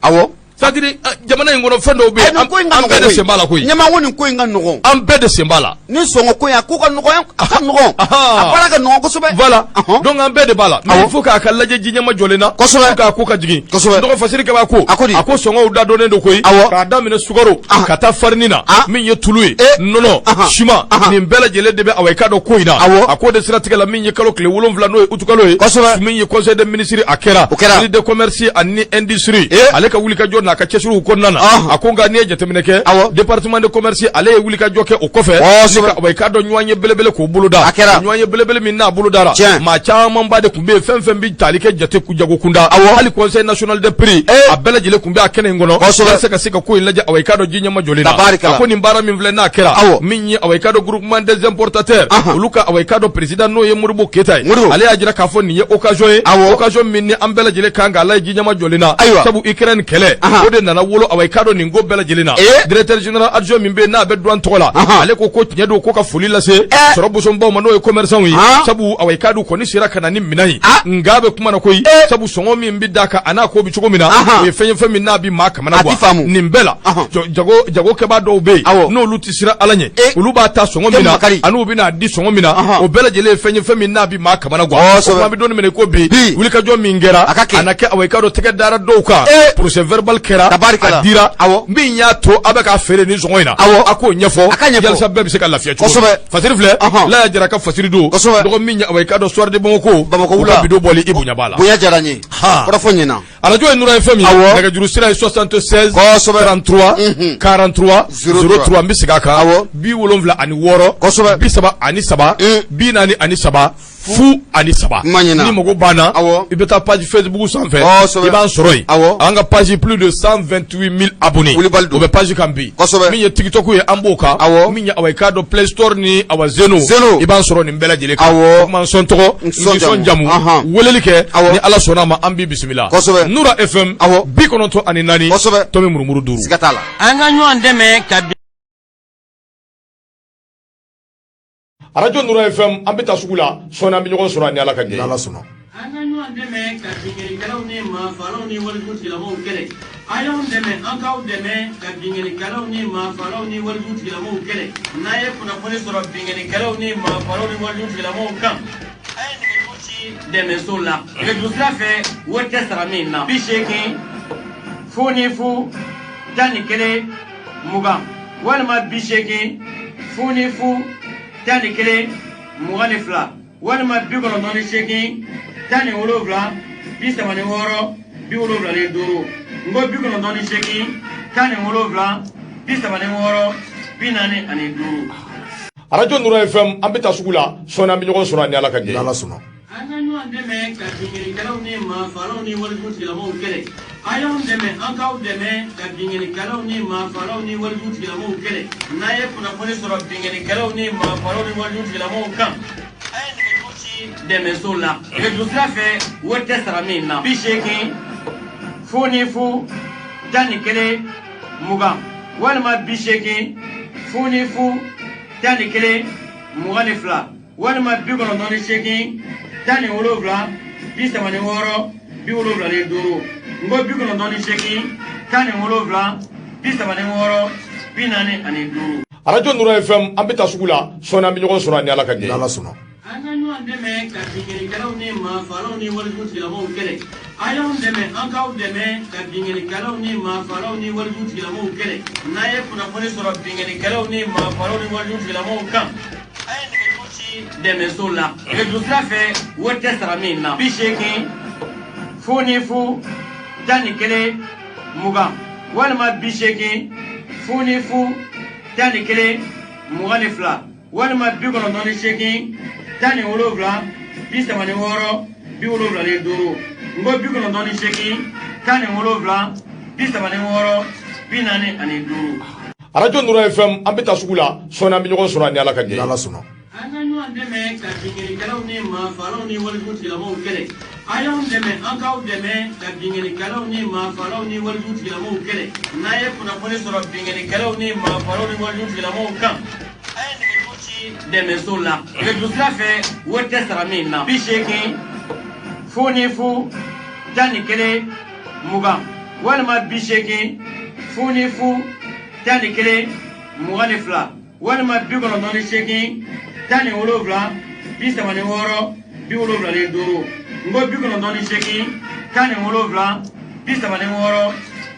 C'est-à-dire jamana in kɔnɔ fɛn dɔw bɛ yen an bɛɛ de sen b'a la koyi. Ɲɛmaa ko nin ko in ka nɔgɔn. An bɛɛ de sen b'a la. Ni sɔngɔ ko in a ko ka nɔgɔn a ka nɔgɔn. A baara ka nɔgɔn kosɛbɛ. Voilà donc an bɛɛ de b'a la. Mais il faut k'a ka lajɛ ji ɲɛma jɔlen na. Kosɛbɛ. K'a ko ka jigin. Kosɛbɛ. Dɔgɔ Fasiri Kaba ko. A ko di? A ko sɔngɔw da dɔnnen don koyi. Awɔ. K'a daminɛ sukaro. Ka taa farini na. Min ye tulu ye. Nɔnɔ. Siman. Nin bɛɛ lajɛlen de bɛ awa i k'a dɔn ko in na. Awɔ. A k'o de siratigɛ la min ye kalo tile 7 n'o ye utukalo ye. Kosɛbɛ. Min ye conseil des ministres a kɛra. O kɛra. Ministre de commerce ani industrie. Ale ka wulikajɔ n'a ka cɛsiriw kɔnɔna na. A ko nka n'i ye jateminɛ kɛ. Awɔ. Département de commerce ale ye wulikajɔ kɛ o kɔfɛ. Kosɛbɛ. Awa i k'a dɔn ɲɔgɔn ye belebele k'o boloda. A kɛra. Ɲɔgɔn ye belebele min n'a bolodara. Tiɲɛ. Maa camanba de tun bɛ yen fɛn fɛn bɛ tali kɛ jate jago kunda. Awɔ. Hali conseil national des prix. A bɛɛ lajɛlen tun bɛ a kɛnɛ in kɔnɔ. Kosɛbɛ. Walasa ka se ka ko in lajɛ awa i k'a dɔn ji ɲɛma jɔlen na. Tabarikala. A ko nin baara min filɛ n'a kɛra. Awɔ. Min ye awa i k'a dɔn groupement des importateurs. Olu ka awa i k'a dɔn président n'o ye Modibo Keyita ye. Modibo. Ale y'a jira k'a fɔ nin ye occasion ye. Awɔ. Occasion min ni an bɛɛ lajɛlen kan k'a lajɛ ji ɲɛma jɔlen na. Ayiwa. Sabu Ukraine kɛlɛ. O de nana wolo awa i k'a dɔn nin ko bɛɛ lajɛlen na. Directeur général adjoint min bɛ yen n'a bɛ douane tɔgɔ la. Ale ko ko tiɲɛ don ko ka foli lase. Sɔrɔ bosonbaw ma n'o ye commerçant ye. Sabu awa i k'a dɔn kɔni sera ka na ni minɛn ye. Nka a bɛ kuma na koyi. Sabu sɔngɔ min bɛ d'a kan a n'a ko bɛ cogo min na. O ye fɛn ye fɛn min n'a bɛ maa kamana A ti faamu. Nin bɛɛ la. Jago jagokɛbaa dɔw bɛ yen. N'olu tɛ siran Ala ɲɛ. Olu b'a ta sɔngɔ min na. An'u bɛna di sɔngɔ min na. O bɛɛ lajɛlen ye fɛn ye fɛn min n'a bɛ maa kamana gan. Kosɛbɛ. O kuma an bɛ don min na i ko bi. Bi. Wulikajɔ min kɛra. A ka kɛ. A na kɛ awa i k'a dɔn tɛgɛ dara dɔw kan. Procès verbal kɛra. Tabarikala. A dira. Awɔ. Min y'a to a bɛ k'a feere nin sɔngɔ in na. Awɔ. A k'o ɲɛfɔ. A ka ɲɛfɔ. Yalasa bɛɛ bɛ se ka lafiya cogo min. Kosɛbɛ. Fasiri filɛ. Laya Jara ka fasiri don. Kosɛbɛ. Dɔgɔ min ye awa i k'a dɔn Soir de Bamako. Bamakɔ U wula. ka bidon bɔli i bonya b'a la. Bonya diyara n ye. Kɔrɔfɔ ɲɛna. Arajo ye Nura FM ye. Awɔ. Nɛgɛjuru sira ye 76 Kosɛbɛ. 33 43 03. N bɛ segin a kan. Awɔ. 76. Kosɛbɛ. 33 43 0 3. N ma ɲinɛ. Ni mago banna. Awɔ. I bɛ taa page Facebook sanfɛ. Kosɛbɛ. I b'an sɔrɔ yen. Awɔ. An ka page plus de 128 000 abonnés. Wulibali don. O bɛ page kan bi. Kosɛbɛ. Min ye TikTok ye an b'o kan. Awɔ. Min ye awa i k'a dɔn Play Store ni awa Zeno. Zeno. I b'an sɔrɔ nin bɛɛ lajɛlen kan. Awɔ. O kuma n sɔn tɔgɔ. N sɔn n sɔn jamu. jamu. Ahan. Weleli kɛ. Awɔ. Ni Ala sɔnna a ma an b'i bisimila. Kosɛbɛ. Nura FM. Awɔ. 94. Kosɛbɛ. Tomi murumuru 5. Siga t'a la. An ka ɲɔgɔn dɛmɛ ka Arajo Nura FM an bɛ taa sugu la sɔɔni an bɛ ɲɔgɔn sɔrɔ ni Ala ka jɛ ye. N'Ala sɔnna. An ka ɲɔgɔn dɛmɛ ka binkannikɛlaw ni maafalaw ni walijugu tigilamɔgɔw kɛlɛ. A y'anw dɛmɛ an k'aw dɛmɛ ka binkannikɛlaw ni maafalaw ni walijugu tigilamɔgɔw kɛlɛ. N'a ye kunnafoni sɔrɔ binkannikɛlaw ni maafalaw ni walijugu tigilamɔgɔw kan, ci dɛmɛso la nɛgɛjuru sira fɛ wari tɛ sara min na 80 0 0 11 20 walima 80 0 0 11 22 walima 98 17 36 75 n ko 98 17 36 45. Arajo Nura FM, an bɛ taa sugu la sɔɔni, an bɛ ɲɔgɔn sɔrɔ ni Ala ka jɛ ye. N'Ala sɔnna. An ka ɲɔgɔn dɛmɛ ka binkannikɛlaw ni maafalaw ni walijutigilamaw kɛlɛ. A y'anw dɛmɛ, an k'aw dɛmɛ ka binkannikɛlaw ni maafalaw ni walijutigilamaw kɛlɛ. N'a ye kunnafoni sɔrɔ binkannikɛlaw ni maafalaw ni walijutigilamaw kan, a ye nɛgɛjuru ci dɛmɛso la nɛgɛjuru sira fɛ wari tɛ sara min na 80 0 0 11 20 walima 80 0 0 11 22 walima 98 17 36 75 n ko 98 17 36 45. Arajo Nura FM, an bɛ taa sugu la sɔɔni, an bɛ ɲɔgɔn sɔrɔ ni Ala ka jɛ ye. N'Ala sɔnna. An ka ɲɔgɔn dɛmɛ ka binkannikɛlaw ni maafalaw ni walijutigilamaw kɛlɛ. A y'anw dɛmɛ, an k'aw dɛmɛ ka binkannikɛlaw ni maafalaw ni walijutigilamaw kɛlɛ. N'a ye kunnafoni sɔrɔ binkannikɛlaw ni maafalaw ni walijutigilamaw kan, a ye nɛgɛjuru ci dɛmɛso la nɛgɛjuru sira fɛ wari tɛ sara min na 80 0 0 11 20 walima 80 0 0 11 22 walima 98 17 36 75 n ko 98 17 36 45. Arajo Nura FM, an bɛ taa sugu la sɔɔni, an bɛ ɲɔgɔn sɔrɔ ni Ala ka jɛ ye. N'Ala sɔnna. An ka ɲɔgɔn dɛmɛ ka binkannikɛlaw ni maafalaw ni walijutigilamaw kɛlɛ. A y'anw dɛmɛ, an k'aw dɛmɛ ka binkannikɛlaw ni maafalaw ni walijutigilamaw kɛlɛ. N'a ye kunnafoni sɔrɔ binkannikɛlaw ni maafalaw ni walijutigilamaw kan, a ye nɛgɛjuru ci dɛmɛso la nɛgɛjuru sira fɛ wari tɛ sara min na 80 0 0 11 20 walima 80 0 0 11 22 walima 98 17 36 75 n ko 98 17 36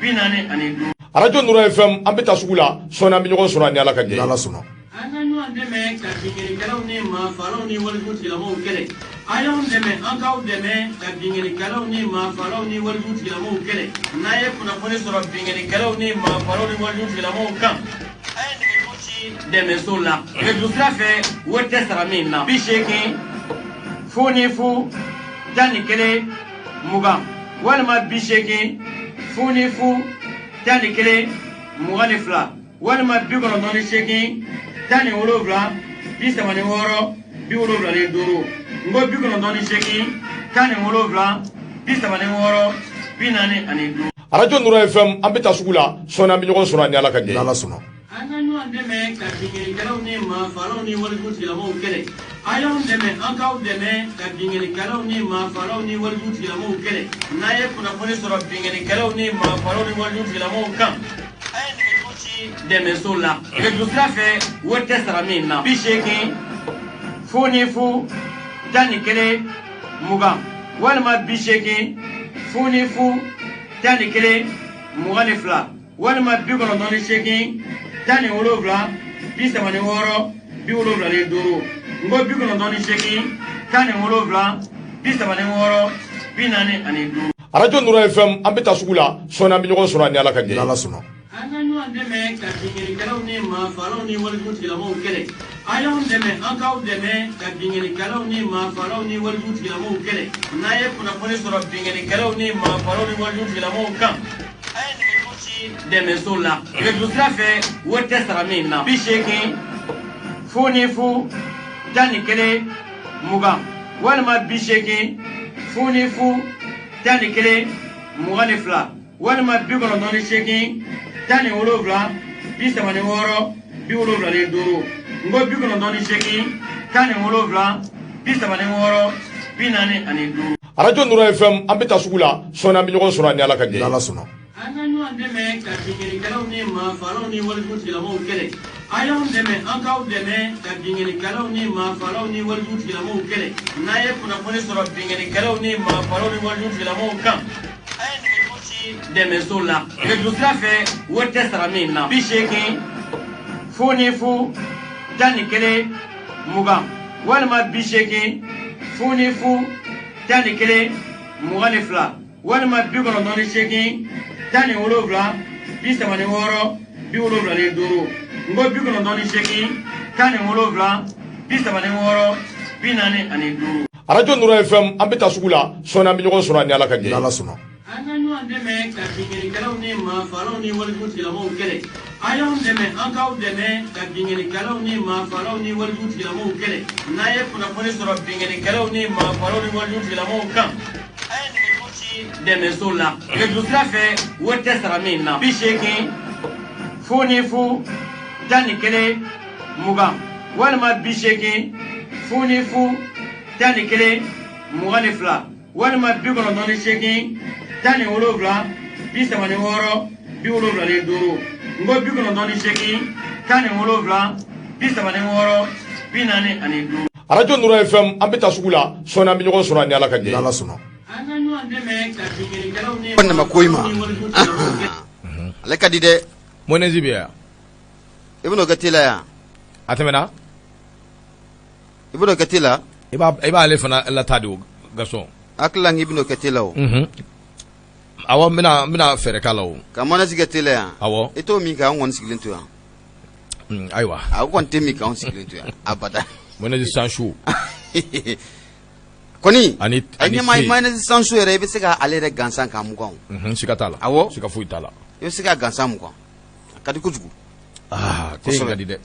45. Arajo Nura FM, an bɛ taa sugu la sɔɔni, an bɛ ɲɔgɔn sɔrɔ ni Ala ka jɛ ye. N'Ala sɔnna. An ka ɲɔgɔn dɛmɛ ka binkannikɛlaw ni maafalaw ni walijutigilamaw kɛlɛ. A y'anw dɛmɛ, an k'aw dɛmɛ ka binkannikɛlaw ni maafalaw ni walijutigilamaw kɛlɛ. N'a ye kunnafoni sɔrɔ binkannikɛlaw ni maafalaw ni walijutigilamaw kan, a ye nɛgɛjuru ci dɛmɛso la nɛgɛjuru sira fɛ wari tɛ sara min na 80 0 0 11 20 walima 80 0 0 11 22 walima 98 17 36 75 n ko 98 17 36 45. Arajo Nura FM, an bɛ taa sugu la sɔɔni, an bɛ ɲɔgɔn sɔrɔ ni Ala ka jɛ ye. N'Ala sɔnna. An ka ɲɔgɔn dɛmɛ ka binkannikɛlaw ni maafalaw ni walijutigilamaw kɛlɛ. A y'anw dɛmɛ, an k'aw dɛmɛ ka binkannikɛlaw ni maafalaw ni walijutigilamaw kɛlɛ. N'a ye kunnafoni sɔrɔ binkannikɛlaw ni maafalaw ni walijutigilamaw kan, a ye nɛgɛjuru ci dɛmɛso la nɛgɛjuru sira fɛ wari tɛ sara min na 80 0 0 11 20 walima 80 0 0 11 22 walima 98 17 36 75 n ko 98 17 36 45. Arajo Nura FM, an bɛ taa sugu la sɔɔni, an bɛ ɲɔgɔn sɔrɔ ni Ala ka jɛ ye. N'Ala sɔnna. An ka ɲɔgɔn dɛmɛ ka binkannikɛlaw ni maafalaw ni walijutigilamaw kɛlɛ. A y'anw dɛmɛ, an k'aw dɛmɛ ka binkannikɛlaw ni maafalaw ni walijutigilamaw kɛlɛ. N'a ye kunnafoni sɔrɔ binkannikɛlaw ni maafalaw ni walijutigilamaw kan, a ye nɛgɛjuru ci dɛmɛso la nɛgɛjuru sira fɛ wari tɛ sara min na 80 0 0 11 20 walima 80 0 0 11 22 walima 98 17 36 75 n ko 98 17 36 45. Arajo Nura FM, an bɛ taa sugu la sɔɔni, an bɛ ɲɔgɔn sɔrɔ ni Ala ka jɛ ye. N'Ala sɔnna. An ka ɲɔgɔn dɛmɛ ka binkannikɛlaw ni maafalaw ni walijutigilamaw kɛlɛ. A y'anw dɛmɛ an k'aw dɛmɛ ka binkannikɛlaw ni maafalaw ni walijugu tigilamɔgɔw kɛlɛ. N'a ye kunnafoni sɔrɔ binkannikɛlaw ni maafalaw ni walijugu tigilamɔgɔw kan, a ye nɛgɛjuru ci dɛmɛso la nɛgɛjuru sira fɛ, wari tɛ sara min na: 80 00 11 20 walima 80 00 11 22 walima 98 17 36 75. N ko 98 17 36 45. Arajo Nura FM, an bɛ taa sugu la sɔɔni, an bɛ ɲɔgɔn sɔrɔ ni Ala ka jɛ ye. N'Ala sɔnna. An ka ɲɔgɔn dɛmɛ ka binkannikɛlaw ni maafalaw ni walijugu tigilamɔgɔw kɛlɛ. A y'anw dɛmɛ an k'aw dɛmɛ ka binkannikɛlaw ni maafalaw ni walijugu tigilamɔgɔw kɛlɛ. N'a ye kunnafoni sɔrɔ binkannikɛlaw ni maafalaw ni walijugu tigilamɔgɔw kan, a ye nɛgɛjuru ci dɛmɛso la nɛgɛjuru sira fɛ, wari tɛ sara min na: 80 00 11 20 walima 80 00 11 22 walima 98 17 36 75. N ko 98 17 36 45. Arajo Nura FM, an bɛ taa sugu la sɔɔni, an bɛ ɲɔgɔn sɔrɔ ni Ala ka jɛ ye. N'Ala sɔnna. An ka ɲɔgɔn dɛmɛ ka binkannikɛlaw ni Ko nama ko i ma. Ale ka di dɛ. Mayonnaise bɛ yan. I bɛn'o kɛ te la yan. A tɛmɛna. I bɛn'o kɛ te la. I b'ale fana lata de o, Gaston. Hakili la k'i bɛn'o kɛ te la o. Awɔ, n bɛna fɛɛrɛ k'a la o. Ka mayonnaise kɛ te la yan. Awɔ. I t'o min k'an kɔni sigilen to yan. Ayiwa. A kɔni tɛ min k'anw sigilen to yan abada. Mayonnaise sans chou. Kɔni. Ani a ɲɛma mayonnaise sans chou yɛrɛ, i bɛ se ka ale yɛrɛ gansan k'a mugan o. Siga t'a la. Awɔ. Siga foyi t'a la. I bɛ se ka gansan mugan. A ka di kojugu. Aa, te in ka di dɛ.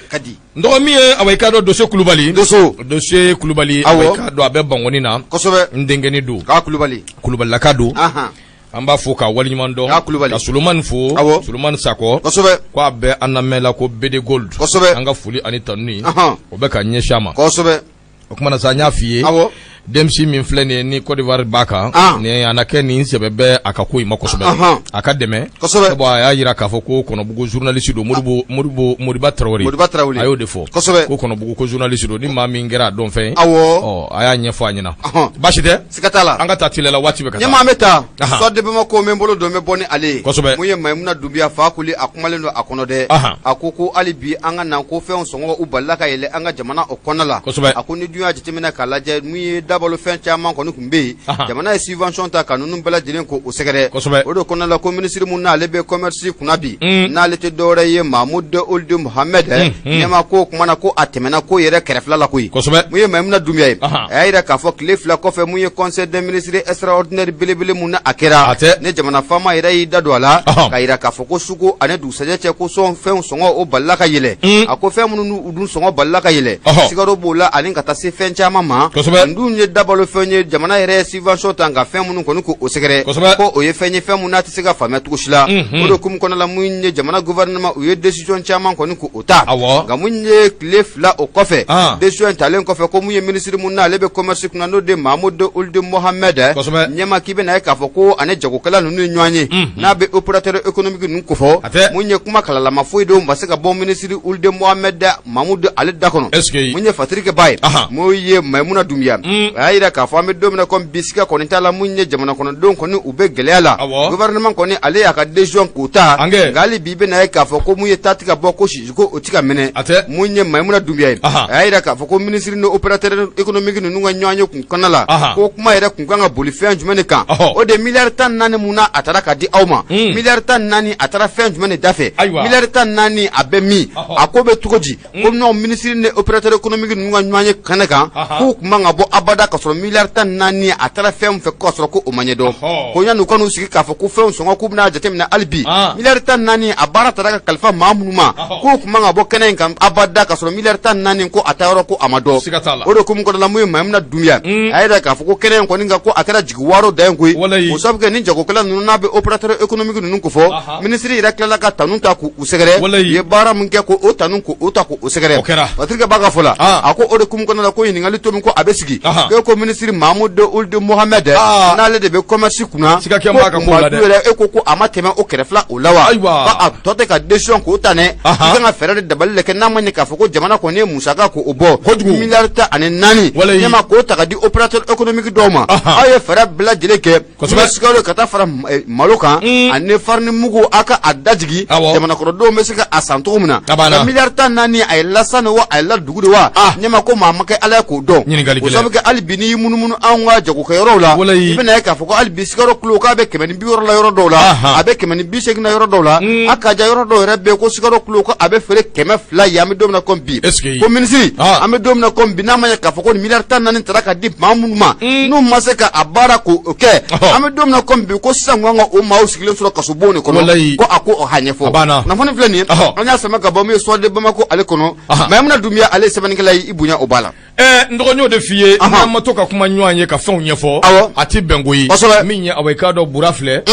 Ka di. N dɔgɔ min ye, awa, i k'a dɔn Dosse Kulubali. Doso. Dosse Kulubali. Awɔ. Awa, i k'a dɔn a bɛ Bankɔni na. Kosɛbɛ. N denkɛnin don. K'a Kulubali. Kulubalilaka don. Ahan. An b'a fo k'a waleɲuman dɔn. K'a Kulubali. Ka Solomani fo. Awɔ. Solomani Sakɔ. Kosɛbɛ. Ko a bɛ an lamɛn la ko BD Gold. Kosɛbɛ. An ka foli ani tanuni. Ahan. O bɛ ka ɲɛsin a ma. Kosɛbɛ. O kumana sa, n y'a f'i ye. Awɔ. Denmisɛn min filɛ nin ye ni Côte d'Ivoire b'a kan. Ah. Nin a na kɛ nin sɛbɛ bɛ a ka ko in ma kosɛbɛ. Ahan. A ka dɛmɛ. Kosɛbɛ. Sabu a y'a jira k'a fɔ ko Kɔnɔbugu journaliste don, Modibo Modibo Modiba Tarawele. Modiba Tarawele. A y'o de fɔ. Kosɛbɛ. Ko Kɔnɔbugu ko journaliste don, ni maa min kɛra a dɔn fɛn ye. Awɔ. Ɔ, a y'a ɲɛfɔ a ɲɛna. Ɔhɔn. Baasi tɛ. Siga t'a la. An ka taa teliya la, waati bɛ ka taa. Ɲɛma, an bɛ taa. Ahan. Soir de Bamako, n bɛ n bolo don, n bɛ bɔ ni ale ye. Kosɛbɛ. Mun ye Mayimuna Dunbiya Fakoli, a kumalen don a kɔnɔ dɛ. Ahan. A ko ko hali bi an ka na ko fɛnw sɔngɔ u balila ka yɛlɛ an ka jamana o kɔnɔ la. Kosɛbɛ. A ko ni dun y'a jateminɛ k'a lajɛ, mun ye dabalo fɛn caman kɔni tun bɛ yen. Ahan. Jamana ye subvention ta ka ninnu bɛɛ lajɛlen ko o sɛgɛrɛ. Kosɛbɛ. O de kɔnɔ la ko minisiri mun n'ale bɛ commerce kunna bi. Un. N'ale tɛ dɔwɛrɛ ye Mamudu Ould Mohamed. Ɲɛma ko kuma na ko a tɛmɛna ko yɛrɛ kɛrɛfɛla la koyi. Kosɛbɛ. Mun ye Mayimuna Dunbiya ye. Ahan. A y'a jira k'a fɔ tile 2 kɔfɛ, mun ye conseil des ministres extraordinaire belebele mun na a kɛra. A tɛ. Ne jamana faama yɛrɛ y'i da don a la. Ɔhɔn. K'a jira k'a fɔ ko suko ani dugusajɛ cɛ ko sɔn fɛnw sɔngɔ o balila ka yɛlɛ. A ko fɛn minnu n'u dun sɔngɔ balila ka yɛlɛ. Ɔhɔn. Sukaro b'o la ani ka taa se fɛn caman ma. Kosɛbɛ. Nin dun ye dabalo fɛn ye, jamana yɛrɛ ye subvention ta nka fɛn minnu kɔni k'o sɛgɛrɛ. Kosɛbɛ. Ko o ye fɛn ye, fɛn mun n'a tɛ se ka faamuya cogo si la. O de hukumu kɔnɔna la, mun ye jamana gouvernement u ye décision caman kɔni k'o ta. Awɔ. Nka mun ye tile 2 o kɔfɛ. Ah. Décision in talen kɔfɛ, ko mun ye minisiri mun n'ale bɛ commerce kunna, n'o de Mamudu Ould Mohamed. Kosɛbɛ. Ɲɛma k'i bɛna ye k'a fɔ ko ani jagokɛla ninnu ye ɲɔgɔn ye. N'a bɛ opérateur économique ninnu kofɔ. A tɛ. Mun ye kuma kalalama foyi de ma se ka bɔ minisiri Ould Mohamed Mamudu ale da kɔnɔ. Est-ce que. Mun ye Fatirikɛba ye. Ahan. Mun ye Mayimuna Dunbiya. A y'a jira k'a fɔ an bɛ don min na komi bi, siga kɔni t'a la, mun ye jamana kɔnɔdenw kɔni u bɛ gɛlɛya la. Awɔ. Gouvernement kɔni ale y'a ka décision k'o ta. An kɛ. Nka hali bi i bɛna ye k'a fɔ ko mun ye ta tɛ ka bɔ ko sisi ko o tɛ ka mɛnɛ. A tɛ. Mun ye Mayimuna Dunbiya ye. Ahan. A y'a jira k'a fɔ ko minisiri ni opérateur économique ninnu ka ɲɔgɔn ye kun kɔnɔna la. Ahan. Ko kuma yɛrɛ kun kan ka boli fɛn jumɛn de kan. Ɔhɔ. O de miliyari 14 mun na a taara ka di aw ma. Miliyari 14 a taara fɛn jumɛn de da fɛ. Ayiwa. Miliyari 14 a bɛ min. Ɔhɔ. A ko bɛ cogo di. Ko non, minisiri ni opérateur économique ninnu ka ɲɔgɔn ye kɛnɛ kan. Ahan. K'u kun man ka bɔ abada ka sɔrɔ miliyari 14 a taara fɛn min fɛ k'a sɔrɔ ko o ma ɲɛdɔn. Ɔhɔ. Ko yanni u ka n'u sigi k'a fɔ ko fɛnw sɔngɔ k'u bɛna jateminɛ hali bi. Ah. Miliyari 14 a baara taara ka kalifa maa minnu ma. Ɔhɔ. K'u kun man ka bɔ kɛnɛ in kan abada ka sɔrɔ miliyari 14 ko a taa yɔrɔ ko a ma dɔn. Siga t'a la. O de hukumu kɔnɔna la, mun ye Mayimuna Dunbiya. A y'a jira k'a fɔ ko kɛnɛ in kɔni kan ko a kɛra jigi waaro dan ye koyi. Walayi. O sabu kɛ ni jagokɛla ninnu n'a bɛ opérateur économique ninnu kofɔ. Ahan. Minisiri yɛrɛ tilala ka tanu ta k'u sɛgɛrɛ. Walayi. U ye baara min kɛ ko o tanu k'o ta k'o sɛgɛrɛ. O kɛra. Patrick Ba ka fɔ la. Ah. A ko o de hukumu kɔnɔna la ko ɲininkali to min ko a bɛ sigi. Ahan. E ko minisiri Mamudu Uld Mohamɛd n'ale de bɛ commerce kunna, siga kɛ b'a ka ko la dɛ. Yɛrɛ e ko ko a ma tɛmɛ o kɛrɛfila o la wa? Ayiwa. Ko a tɔ tɛ ka décision k'o ta dɛ, i kan ka fɛɛrɛ de dabali de kɛ n'a ma ɲɛ k'a fɔ ko jamana kɔni ye musaka k'o bɔ kojugu miliyari 14 Walayi. ɲɛma k'o ta ka di opérateur économique dɔw ma. Aw ye fɛɛrɛ bɛɛ lajɛlen kɛ sukaro ka taa fara malo kan ani farini mugu, a ka a dajigi jamanakɔnɔdenw bɛ se ka a san cogo min na. Miliyari 14, a ye lasan wa, a ye la dugu de wa? Ɲɛma ko maa ma kɛ Ala ye k'o dɔn. O sabu kɛ hali bi n'i y'i munumunu anw ka jagokɛyɔrɔw la, i bɛna ye k'a fɔ ko hali bi sukaro kilo k'a bɛ 160 la yɔrɔ dɔw la, a bɛ 180 na yɔrɔ dɔw la. A ka ja yɔrɔ dɔw yɛrɛ bɛ yen ko sukaro kilo ko a bɛ feere 200 ye. An bɛ don min na komi bi, ko minisiri, an bɛ don min na komi bi, n'a ma ɲɛ k'a fɔ ko nin miliyari 14 taara ka di maa minnu ma, n'u ma se ka a baara k'o kɛ, an bɛ don min na komi bi, ko sisan kan ka o maaw sigilen sɔrɔ kasobon de kɔnɔ, ko a ko o ha ɲɛfɔ. Kunnafoni filɛ nin ye, an y'a sama ka bɔ min ye Soir de Bamako ale kɔnɔ. Mayimuna Dunbiya ale ye sɛbɛnnikɛla ye, i bonya o b'a la. N dɔgɔ, y'o de f'i ye, n'an ma to ka kuma ɲɔgɔn ye ka fɛnw ɲɛfɔ, a tɛ bɛn koyi. Min ye awa, i k'a dɔn Bura filɛ,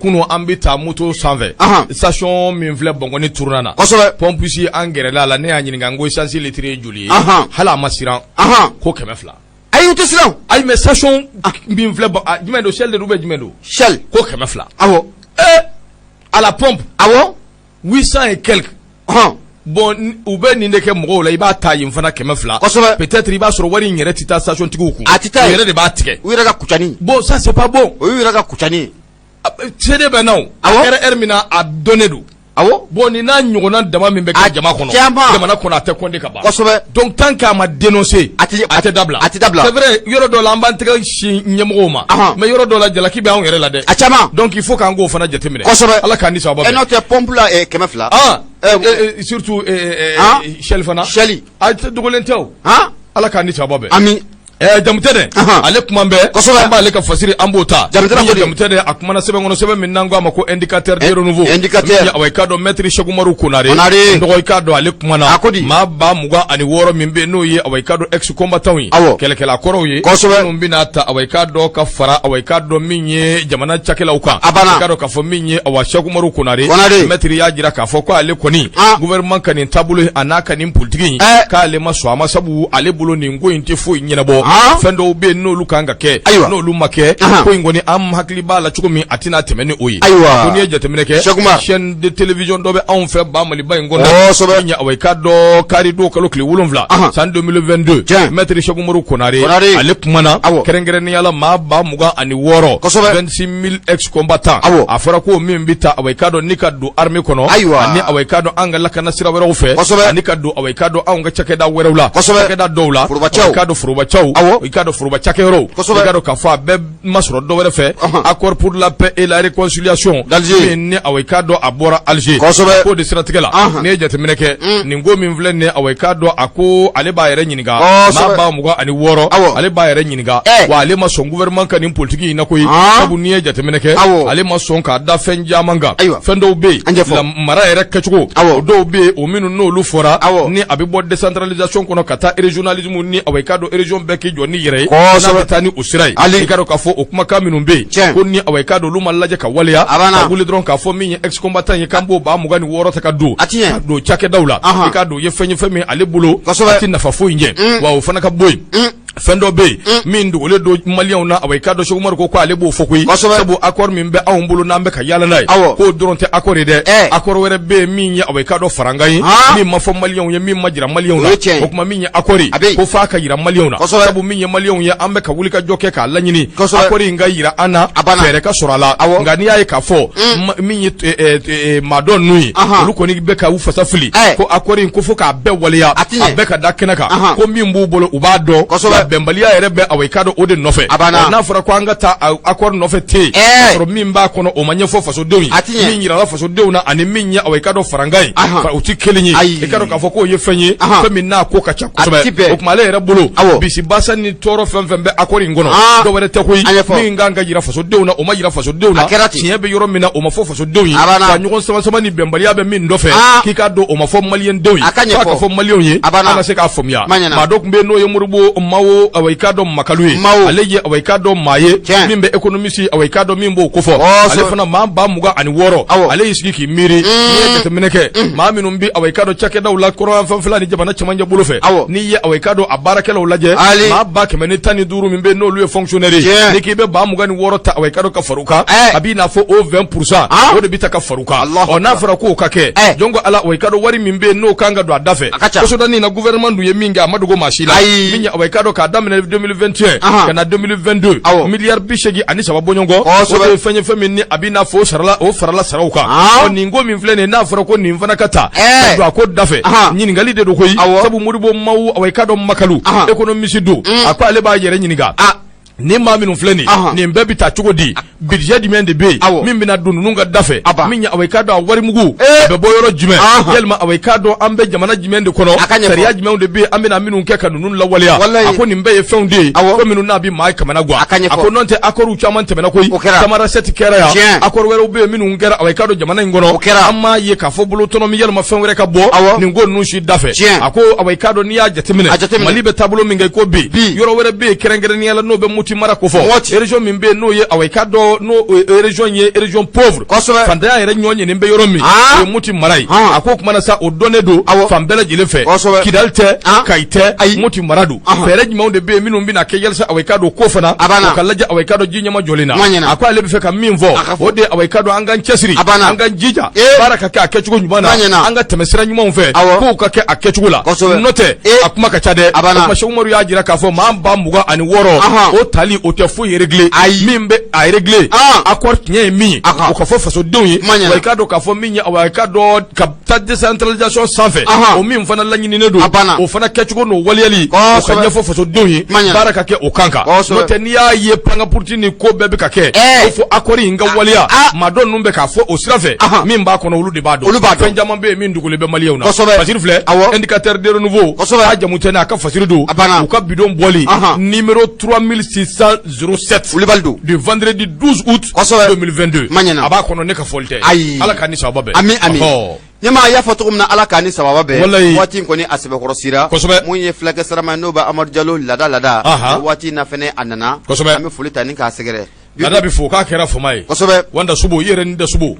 kunun an bɛ taa moto sanfɛ, station min filɛ Bankɔni tournant na, pompiste an gɛrɛla a la, ne y'a ɲininka n ko essence litre ye joli ye? Hali a ma siran, ko 200. Ayi, u tɛ siran. Ayi, mais station min filɛ, jumɛn don? Shell de don ou bien jumɛn don? Shell. Ko 200. Awɔ. À la pompe. 800 et quelques. Bon, u bɛ nin de kɛ mɔgɔw la, i b'a ta yen fana 200. Peut-être i b'a sɔrɔ wari in yɛrɛ tɛ taa station tigiw kun. A tɛ taa yen. U yɛrɛ de b'a tigɛ. U yɛrɛ ka kucani. Bon, ça c'est pas bon. O y'u yɛrɛ ka kucani ye. CD bɛ na o. A kɛra heure min na, a dɔnnen don. Bon, nin n'a ɲɔgɔnna dama min bɛ kɛ jama kɔnɔ, jamana kɔnɔ, a tɛ compter ka ban. Donc tant qu'a ma dénoncer, a tɛ a tɛ dabila. A tɛ dabila. C'est vrai, yɔrɔ dɔw la an b'an tɛgɛ sin ɲɛmɔgɔw ma. Mais yɔrɔ dɔw la jalaki bɛ anw yɛrɛ la dɛ. A caman. Donc il faut k'an k'o fana jateminɛ. Ala k'an ni sababa bɛn. N'o tɛ pompe la 200. Surtout Shell fana. Shell. A dogolen tɛ o. Ala k'an ni sababa bɛn. Ami. Jamutɛnɛ, ale kuma bɛɛ, an b'ale ka fasiri, an b'o ta. Jamutɛnɛ, a kumana sɛbɛn kɔnɔ, sɛbɛn min n'an ko a ma ko indicateur de renouveau. Indicateur. Awa, i k'a dɔn maître Cheick Umaru Konare. Konare. Dɔgɔ, i k'a dɔn ale kumana. A ko di? Maa 26 000 min bɛ yen, n'o ye awa, i k'a dɔn ex combattant ye. Kɛlɛkɛla kɔrɔw ye. Minnu bɛna ta, awa, i k'a dɔn ka fara, awa, i k'a dɔn min ye jamana cakɛlaw kan. A banna. I k'a dɔn k'a fɔ min ye awa Cheick Umaru Konare. Konare. Maître y'a jira k'a fɔ ko ale kɔni, gouvernement ka nin taabolo a n'a ka nin politique in, k'ale ma sɔn a ma, sabu ale bolo nin ko in tɛ foyi ɲɛnabɔ. Fɛn dɔw bɛ yen n'olu kan ka kɛ, n'olu ma kɛ, ko in kɔni an hakili b'a la cogo min, a tɛna tɛmɛ ni o ye. Ayiwa. Ko n'i ye jateminɛ kɛ, Cheick Umar, chaîne de télévision dɔ bɛ anw fɛ ba Maliba in kɔnɔ, min ye awa, i k'a dɔn kari don kalo tile 7 san 2022, maître Cheick Umaru Konare, ale kumana kɛrɛnkɛrɛnnenya la maa 26 000, 26 000 ex combattants. A fɔra ko min bɛ taa, awa, i k'a dɔn ni ka don armée kɔnɔ, ani awa, i k'a dɔn an ka lakana sira wɛrɛw fɛ, ani ka don, awa, i k'a dɔn anw ka cakɛda wɛrɛw la, cakɛda dɔw la, Forobacɛw. I k'a dɔn forobacɛw, i k'a dɔn foroba cakɛyɔrɔw, i k'a dɔn k'a fɔ a bɛɛ ma sɔrɔ dɔ wɛrɛ fɛ, accord pour la paix et la réconciliation d'Alger, min ni, awa, i k'a dɔn a bɔra Alger. K'o de siratigɛ la, n'i ye jateminɛ kɛ nin ko min filɛ nin ye, awa, i k'a dɔn a ko ale b'a yɛrɛ ɲininka, maa 26 000, ale b'a yɛrɛ ɲininka wa ale ma sɔn gouvernement ka nin politique in na koyi, sabu n'i ye jateminɛ kɛ, ale ma sɔn k'a da fɛn caman kan. Fɛn dɔw bɛ yen, mara yɛrɛ kɛcogo, o dɔw bɛ yen, o minnu n'olu fɔra ni a bɛ bɔ décentralisation kɔnɔ ka taa régionalisme, ni awa, i k'a dɔn région bɛɛ k'i jɔ n'i yɛrɛ ye, n'a bɛ taa ni o sira ye. I k'a dɔn k'a fɔ o kumakan minnu bɛ yen, ko ni, awa, i k'a dɔn olu ma lajɛ ka waleya, ka wuli dɔrɔn k'a fɔ min ye ex combattant ye, k'an b'o 26 000 ta ka don ka don cakɛdaw la, i k'a dɔn o ye fɛn ye, fɛn min ale bolo a tɛ nafa foyi ɲɛ wa. O fana ka bɔ yen. Fɛn dɔ bɛ yen min dogolen don maliyɛnw na, awa, i k'a dɔn Cheick Umaru ko ale b'o fɔ koyi, sabu accord min bɛ anw bolo n'an bɛ ka yaala n'a ye, k'o dɔrɔn tɛ accord ye dɛ, accord wɛrɛ bɛ yen min ye, awa, i k'a dɔn farankan ye, min ma fɔ maliyɛnw ye, min ma jira maliyɛnw na. O tuma min ye accord ye, ko f'a ka jira maliyɛnw na, sabu min ye maliyɛnw ye, an bɛ ka wuli ka jɔ kɛ k'a laɲini accord in ka jira an na, fɛɛrɛ ka sɔrɔ a la. Nka n'i y'a ye k'a fɔ min ye maa dɔ ninnu ye, olu kɔni bɛ ka u fasa fili ko accord in ko fo k'a bɛɛ waleya, a bɛɛ ka da kɛnɛ kan, ko min b'u bolo u b'a dɔn, bɛnbaliya yɛrɛ bɛ, awa, i k'a dɔn o de nɔfɛ. N'a fɔra ko an ka taa accord nɔfɛ ten, sɔrɔ min b'a kɔnɔ o ma ɲɛfɔ fasodenw ye, min jirala fasodenw na ani min ye, awa, i k'a dɔn farankan ye, o tɛ kelen ye. I k'a dɔn k'a fɔ k'o ye fɛn ye, fɛn min n'a ko ka ca kosɛbɛ. O tuma ale yɛrɛ bolo, bisibasa ni tɔɔrɔ fɛn fɛn bɛ accord in kɔnɔ, dɔ wɛrɛ tɛ koyi, min kan ka jira fasodenw na, o ma jira fasodenw na, tiɲɛ bɛ yɔrɔ min na, o ma fɔ fasodenw ye, ka ɲɔgɔn sama sama ni bɛnbaliya bɛ min nɔfɛ, k'i k'a dɔn o ma fɔ maliyɛndenw ye, f'a ka fɔ maliyɛnw ye, an ka se k'a faamuya. Maa dɔ tun bɛ yen n'o ye Modibo Mawo, awa, i k'a dɔn Makalu ye, ale ye, awa, i k'a dɔn maa ye min bɛ économiste, awa, i k'a dɔn min b'o kofɔ, ale fana maa 26 000, ale y'i sigi k'i miiri. N'i ye jateminɛ kɛ, maa minnu bɛ, awa, i k'a dɔn cakɛdaw la kɔrɔnyanfanfɛla ni jamana cɛmancɛ bolo fɛ, n'i ye, awa, i k'a dɔn a baarakɛlaw lajɛ, Maa 115 min bɛ n'olu ye fonctionnaire ye, n'i k'i bɛ 26 000 ta, awa i ka dɔn ka far'u kan, a b'i n'a fɔ o 20% o de bɛ ta ka far'u kan. Ɔ, n'a fɔra k'o ka kɛ, jɔn ko Ala, wa i ka dɔn wari min bɛ yen n'o kan ka don a da fɛ, kɔsɔdani na, gouvernement dun ye min kɛ, a ma dogo maa si la. Min ye, awa i ka dɔn k'a daminɛ 2021 ka na 2022, miliyari 83 bɔɲɔgɔn, o de ye fɛn ye, fɛn min ni a b'i n'a fɔ o sarala, o farala saraw kan. Ɔ, nin ko min filɛ nin ye, n'a fɔra ko nin fana ka ta ka don a ko da fɛ, ɲininkali de don koyi. Sabu Modibo Mawu, awa i ka dɔn Makalu, économiste don, a ko ale b'a yɛrɛ ɲininka: nin maa minnu filɛ nin, nin bɛɛ bɛ taa cogo di? Budget jumɛn de bɛ yen min bɛna don ninnu ka da fɛ? Min ye, awa i k'a dɔn a warimugu a bɛ bɔ yɔrɔ jumɛn? Yalima, awa i k'a dɔn an bɛ jamana jumɛn de kɔnɔ? Sariya jumɛnw de bɛ yen an bɛna minnu kɛ ka ninnu lawaleya? A ko nin bɛɛ ye fɛnw de ye, ko minnu n'a bɛ maa kamana gan. A ko n'o tɛ, accords caman tɛmɛna koyi. Tamanrasset kɛra yan, accord wɛrɛw bɛ yen minnu kɛra, awa i k'a dɔn jamana in kɔnɔ, an m'a ye k'a fɔ bolo tɔnɔ min yalima fɛn wɛrɛ ka bɔ nin ko ninnu si da fɛ. A ko, awa i k'a dɔn n'i y'a jateminɛ, Mali bɛ taabolo min kɛ ko bi, yɔrɔ wɛrɛ bɛ yen kɛrɛnkɛrɛnnenya la n'o bɛ Moti mara ko fɔ, région min bɛ yen n'o ye, awa i k'a dɔn n'o région ye région pauvre, fantanya yɛrɛ ɲɔ ɲinin bɛ yɔrɔ min, o ye Moti mara ye. A ko o kumana sa, o dɔnnen don fan bɛɛ lajɛlen fɛ, Kidali tɛ, Kayi tɛ, Moti mara don. Fɛɛrɛ jumɛnw de bɛ yen minnu bɛna kɛ yalisa, awa i k'a dɔn ko fana o ka lajɛ, awa i k'a dɔn ji ɲɛma jɔlen na? A ko ale bɛ fɛ ka min fɔ, o de ye, awa i k'a dɔn an k'an cɛsiri, an k'an jija, baara ka kɛ a kɛcogo ɲuman na, an ka tɛmɛ sira ɲumanw fɛ, kow ka kɛ a kɛcogo la. N'o tɛ, a kuma ka ca dɛ. O tuma Sɛku Umaru y'a jira k'a fɔ maa 26 000 o tali, o tɛ foyi régler. Min bɛ a régler, accord tiɲɛ ye min ye, o ka fɔ fasodenw ye. Wa i k'a dɔn k'a fɔ min ye, awa i k'a dɔn ka taa décentralisation sanfɛ, o min fana laɲininen don, o fana kɛcogo n'o waleyali, o ka ɲɛfɔ fasodenw ye, baara ka kɛ o kan kan. N'o tɛ, n'i y'a ye pankapuruti ni ko bɛɛ bɛ ka kɛ, ko fo accord in ka waleya, maa dɔ ninnu bɛ k'a fɔ o sira fɛ, min b'a kɔnɔ, olu de b'a dɔn. Fɛn caman bɛ yen min dogolen bɛ maliyɛnw na. Fasiri filɛ, Indicateur de renouveau, a jamu tɛ n'a ka fasiri don, u ka bidon bɔli numéro 3607, Wulibali don, du vendredi 12 août 2022, a b'a kɔnɔ. Ne ka fɔli tɛ. Ayi. Ala k'a ni sababa bɛn. Ami, ami. Ɲɛmaa y'a fɔ cogo min na, Ala k'a ni sababa bɛn. Walayi. Waati in kɔni a sɛbɛkɔrɔ sira. Mun ye fulakɛ sarama ye, n'o bɛ Amadu Jalo lada lada. Waati in na fɛnɛ a nana. An bɛ foli ta ni k'a sɛgɛrɛ. Lada bɛ fo k'a kɛra fama ye. Wanda subo i yɛrɛ ni da subo.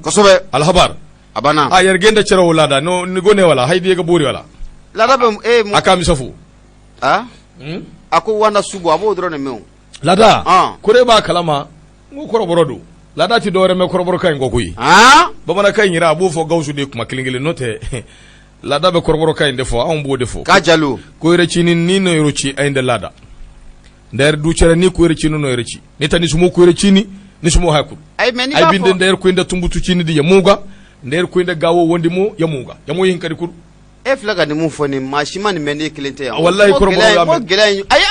Alhabar. A banna. A yɛrɛ gɛn tɛ cɛrɛ o lada no ni ko ne wala hayidi ka bori wala. Lada bɛ e a ka misa fo. A ko wanda subo, a b'o dɔrɔn de mɛn o. Lada ko ne b'a kalama n ko kɔrɔbɔrɔ don. Lada tɛ dɔwɛrɛ mɛn kɔrɔbɔrɔkan in kɔ koyi. Bamanankan in yɛrɛ, a b'o fɔ Gawusu de kuma kelen kelen. N'o tɛ, lada bɛ kɔrɔbɔrɔkan in de fɔ, anw b'o de fɔ. K'a jalo. Ko yɛrɛ ci ni ni n'o yɛrɛ ci an de lada ndɛri du cɛrɛ ni ko yɛrɛ ci n'o yɛrɛ ci ni ta ni sumo ko yɛrɛ ci ni ni sumo hakuru. Ayi, mais n'i ay b'a binde fɔ ndɛri ko inda Tumbutu ci ni di yamuga ndɛri ko inda Gawo wondi mo yamuga yamo yin kadi kuru. E filɛ ka nin mun fɔ nin, maa si ma nin mɛn, ne kelen tɛ yan. Walayi, kɔrɔbɔrɔw y'a mɛn. Ko gɛlɛya in, ayi,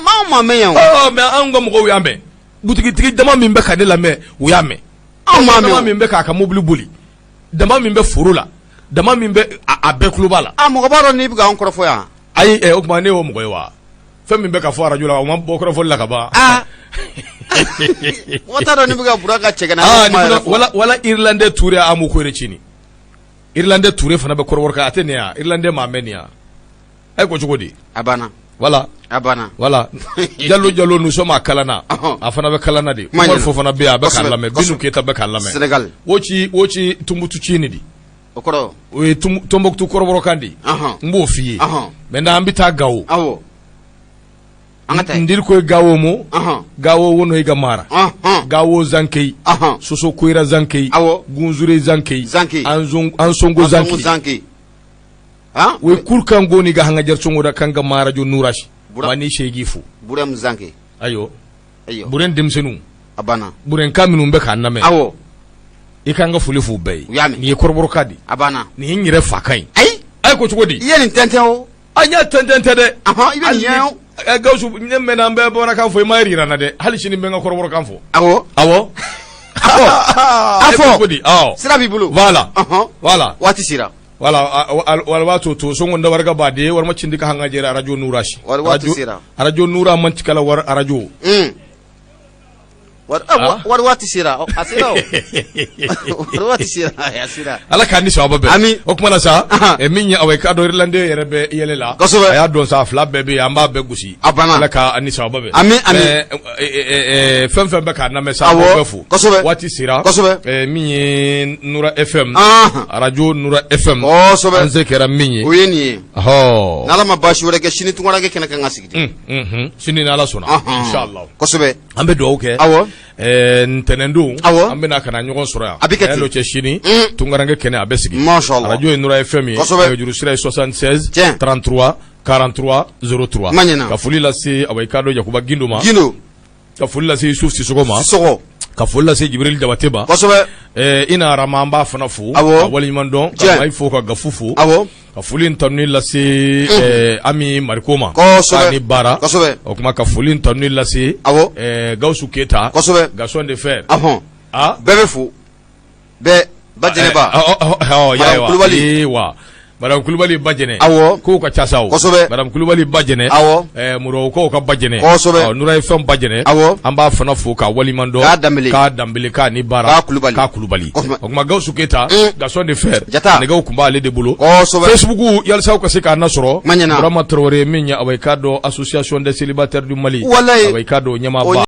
maaw ma mɛn yan o. Ɔ, mais anw ka mɔgɔw y'a mɛn. Butigitigi dama min bɛ ka ne lamɛn, u y'a mɛn. Anw m'a mɛn. Dama min bɛ k'a ka mobili boli, dama min bɛ foro la, dama min bɛ a bɛɛ tulo b'a la. A mɔgɔ b'a dɔn n'i bɛ k'anw kɔrɔfɔ yan. Ayi, o tuma ne y'o mɔgɔ ye wa? Fɛn min bɛ ka fɔ arajo la, o ma bɔ kɔrɔfɔli la ka ban. Mɔgɔ t'a dɔn n'i bɛ ka Bura ka cɛgana. Wala wala, Irlandais Ture a mu ko yɛrɛ cini. Irlandais Ture fana bɛ kɔrɔbɔrɔ kan, a tɛ nin yan. Irlandais maa mɛn nin yan. E ko cogo di? A banna. Voilà. A banna. Voilà. Jalo Jalo, nous sommes à Kalana. A fana bɛ Kalana de. Umar Fofana bɛ yen, a bɛ k'a lamɛn. Binu Keyita bɛ k'a lamɛn. Sénégal. O ci Tumbutu ci nin di. O kɔrɔ? O ye Tombouctou kɔrɔbɔrɔkan de ye. N b'o f'i ye. Maintenant an bɛ taa Gawo. Awɔ. An ka taa yen. Ndiri ko Gawo mo. Gawo wono i ka mara. Gawo Zankei. Soso Koyira Zankei. Awɔ. Gunzure Zankei. Zankei. Ansongo Zankei. Zankei. O ye kurkan goni ga hanga jarcongo da kan ga marajo nurashi. Mani shegi fu. Burem Zankei. Ayo. Buren denmisɛnninw. A banna. Burenka minnu bɛ k'an lamɛn. Awɔ. I kan ka foli f'u bɛɛ ye. U y'a mɛn. Nin ye kɔrɔbɔrɔkan de ye. A banna. Nin ye n yɛrɛ fakan ye. Ayi. A ye ko cogo di? I ye nin tɛntɛn o. An y'a tɛntɛn tɛ dɛ. I bɛ nin ɲɛ o. Gawusu, ne mɛnna an bɛ bamanankan fɔ, i ma yira n na dɛ. Hali sini n bɛ n ka kɔrɔbɔrɔkan fɔ. Awɔ. Awɔ. A fɔ. Cogo di? Awɔ. Sira b'i bolo. Voilà. Voilà. Waati sera. Voilà, wala b'a to to songo ndawarga ba de warma cindi ka hanga jere arajo nurashi. Waati sera. Arajo nura mantikala war arajo. Wari waati sera, a sera, wari waati sera, a sera. Ala k'an ni sababa bɛn. Ami. O kuma na sa, min ye awa i k'a dɔn Irlande yɛrɛ bɛ yɛlɛ la. Kosɛbɛ. A y'a dɔn sa, fila bɛɛ bɛ yen, an b'a bɛɛ gosi. A banna. Ala k'an ni sababa bɛn. Ami, ami. Fɛn fɛn bɛ k'a lamɛn sa, an b'aw bɛɛ fo. Kosɛbɛ. Waati sera. Kosɛbɛ. Min ye Nura FM. Arajo Nura FM. Kosɛbɛ. An se kɛra min ye. O ye nin ye. Ɔhɔ. N'Ala ma baasi wɛrɛ kɛ, sini tunkaranke kɛnɛ kan ka sigi. Sini ni Ala sɔnna. Inshallah. Kosɛbɛ. An bɛ dugawu kɛ. Awɔ. Ntɛnɛndon. Awɔ. An bɛna ka na ɲɔgɔn sɔrɔ yan. A bɛ kɛ ten. N'o cɛ sini. Tunkaranke kɛnɛ a bɛ sigi. Mashallah. Arajo ye Nura FM ye. Kosɛbɛ. Nɛgɛjuru sira ye 76. Tiɲɛ. 33 43 03. Ma ɲinɛ. Ka foli lase awa i k'a dɔn Yakuba Gindo ma. Gindo. Ka foli lase Yusuf Sisɔgɔ ma. Sisɔgɔ. Ka foli lase Jibril Jabate ma. Kosɛbɛ. Ina Arama an b'a fana fo. Awɔ. Ka waleɲuman dɔn. Tiɲɛ. Ka Mayi fo ka Gafu fo. Awɔ. Ka foli ni tanuni lase Ami Mariko ma. Kosɛbɛ. K'a ni baara. Kosɛbɛ. O tuma ka foli ni tanuni lase. Awɔ. Gawusu Keyita. Kosɛbɛ. Gaston de fer. Ahɔn. Ah. Bɛɛ bɛ fo. Bɛɛ ba jɛnɛba. Madame Kulubali. Wa Madame Kulubali ba jɛnɛ. Awɔ. Kow ka ca sa o. Kosɛbɛ. Madame Kulubali ba jɛnɛ. Awɔ. Murɔwɔkaw ka ba jɛnɛ. Kosɛbɛ. Ɔ, Nura FM ba jɛnɛ. Awɔ. An b'a fana fo k'a waleɲuman dɔn. K'a Danbele. K'a Danbele k'a ni baara. K'a Kulubali. K'a Kulubali. Kosɛbɛ. O tuma Gawusu Keyita. Gaston de fer. Jata. Nɛgɛw tun b'ale de bolo. Kosɛbɛ. Facebook yalisa aw ka se k'an nasɔrɔ. Ma ɲinɛ. Burama Tarawele min ye awa i k'a dɔn association des célibataires du Mali. Walayi. Awa i k'a dɔn o ɲɛmaaba.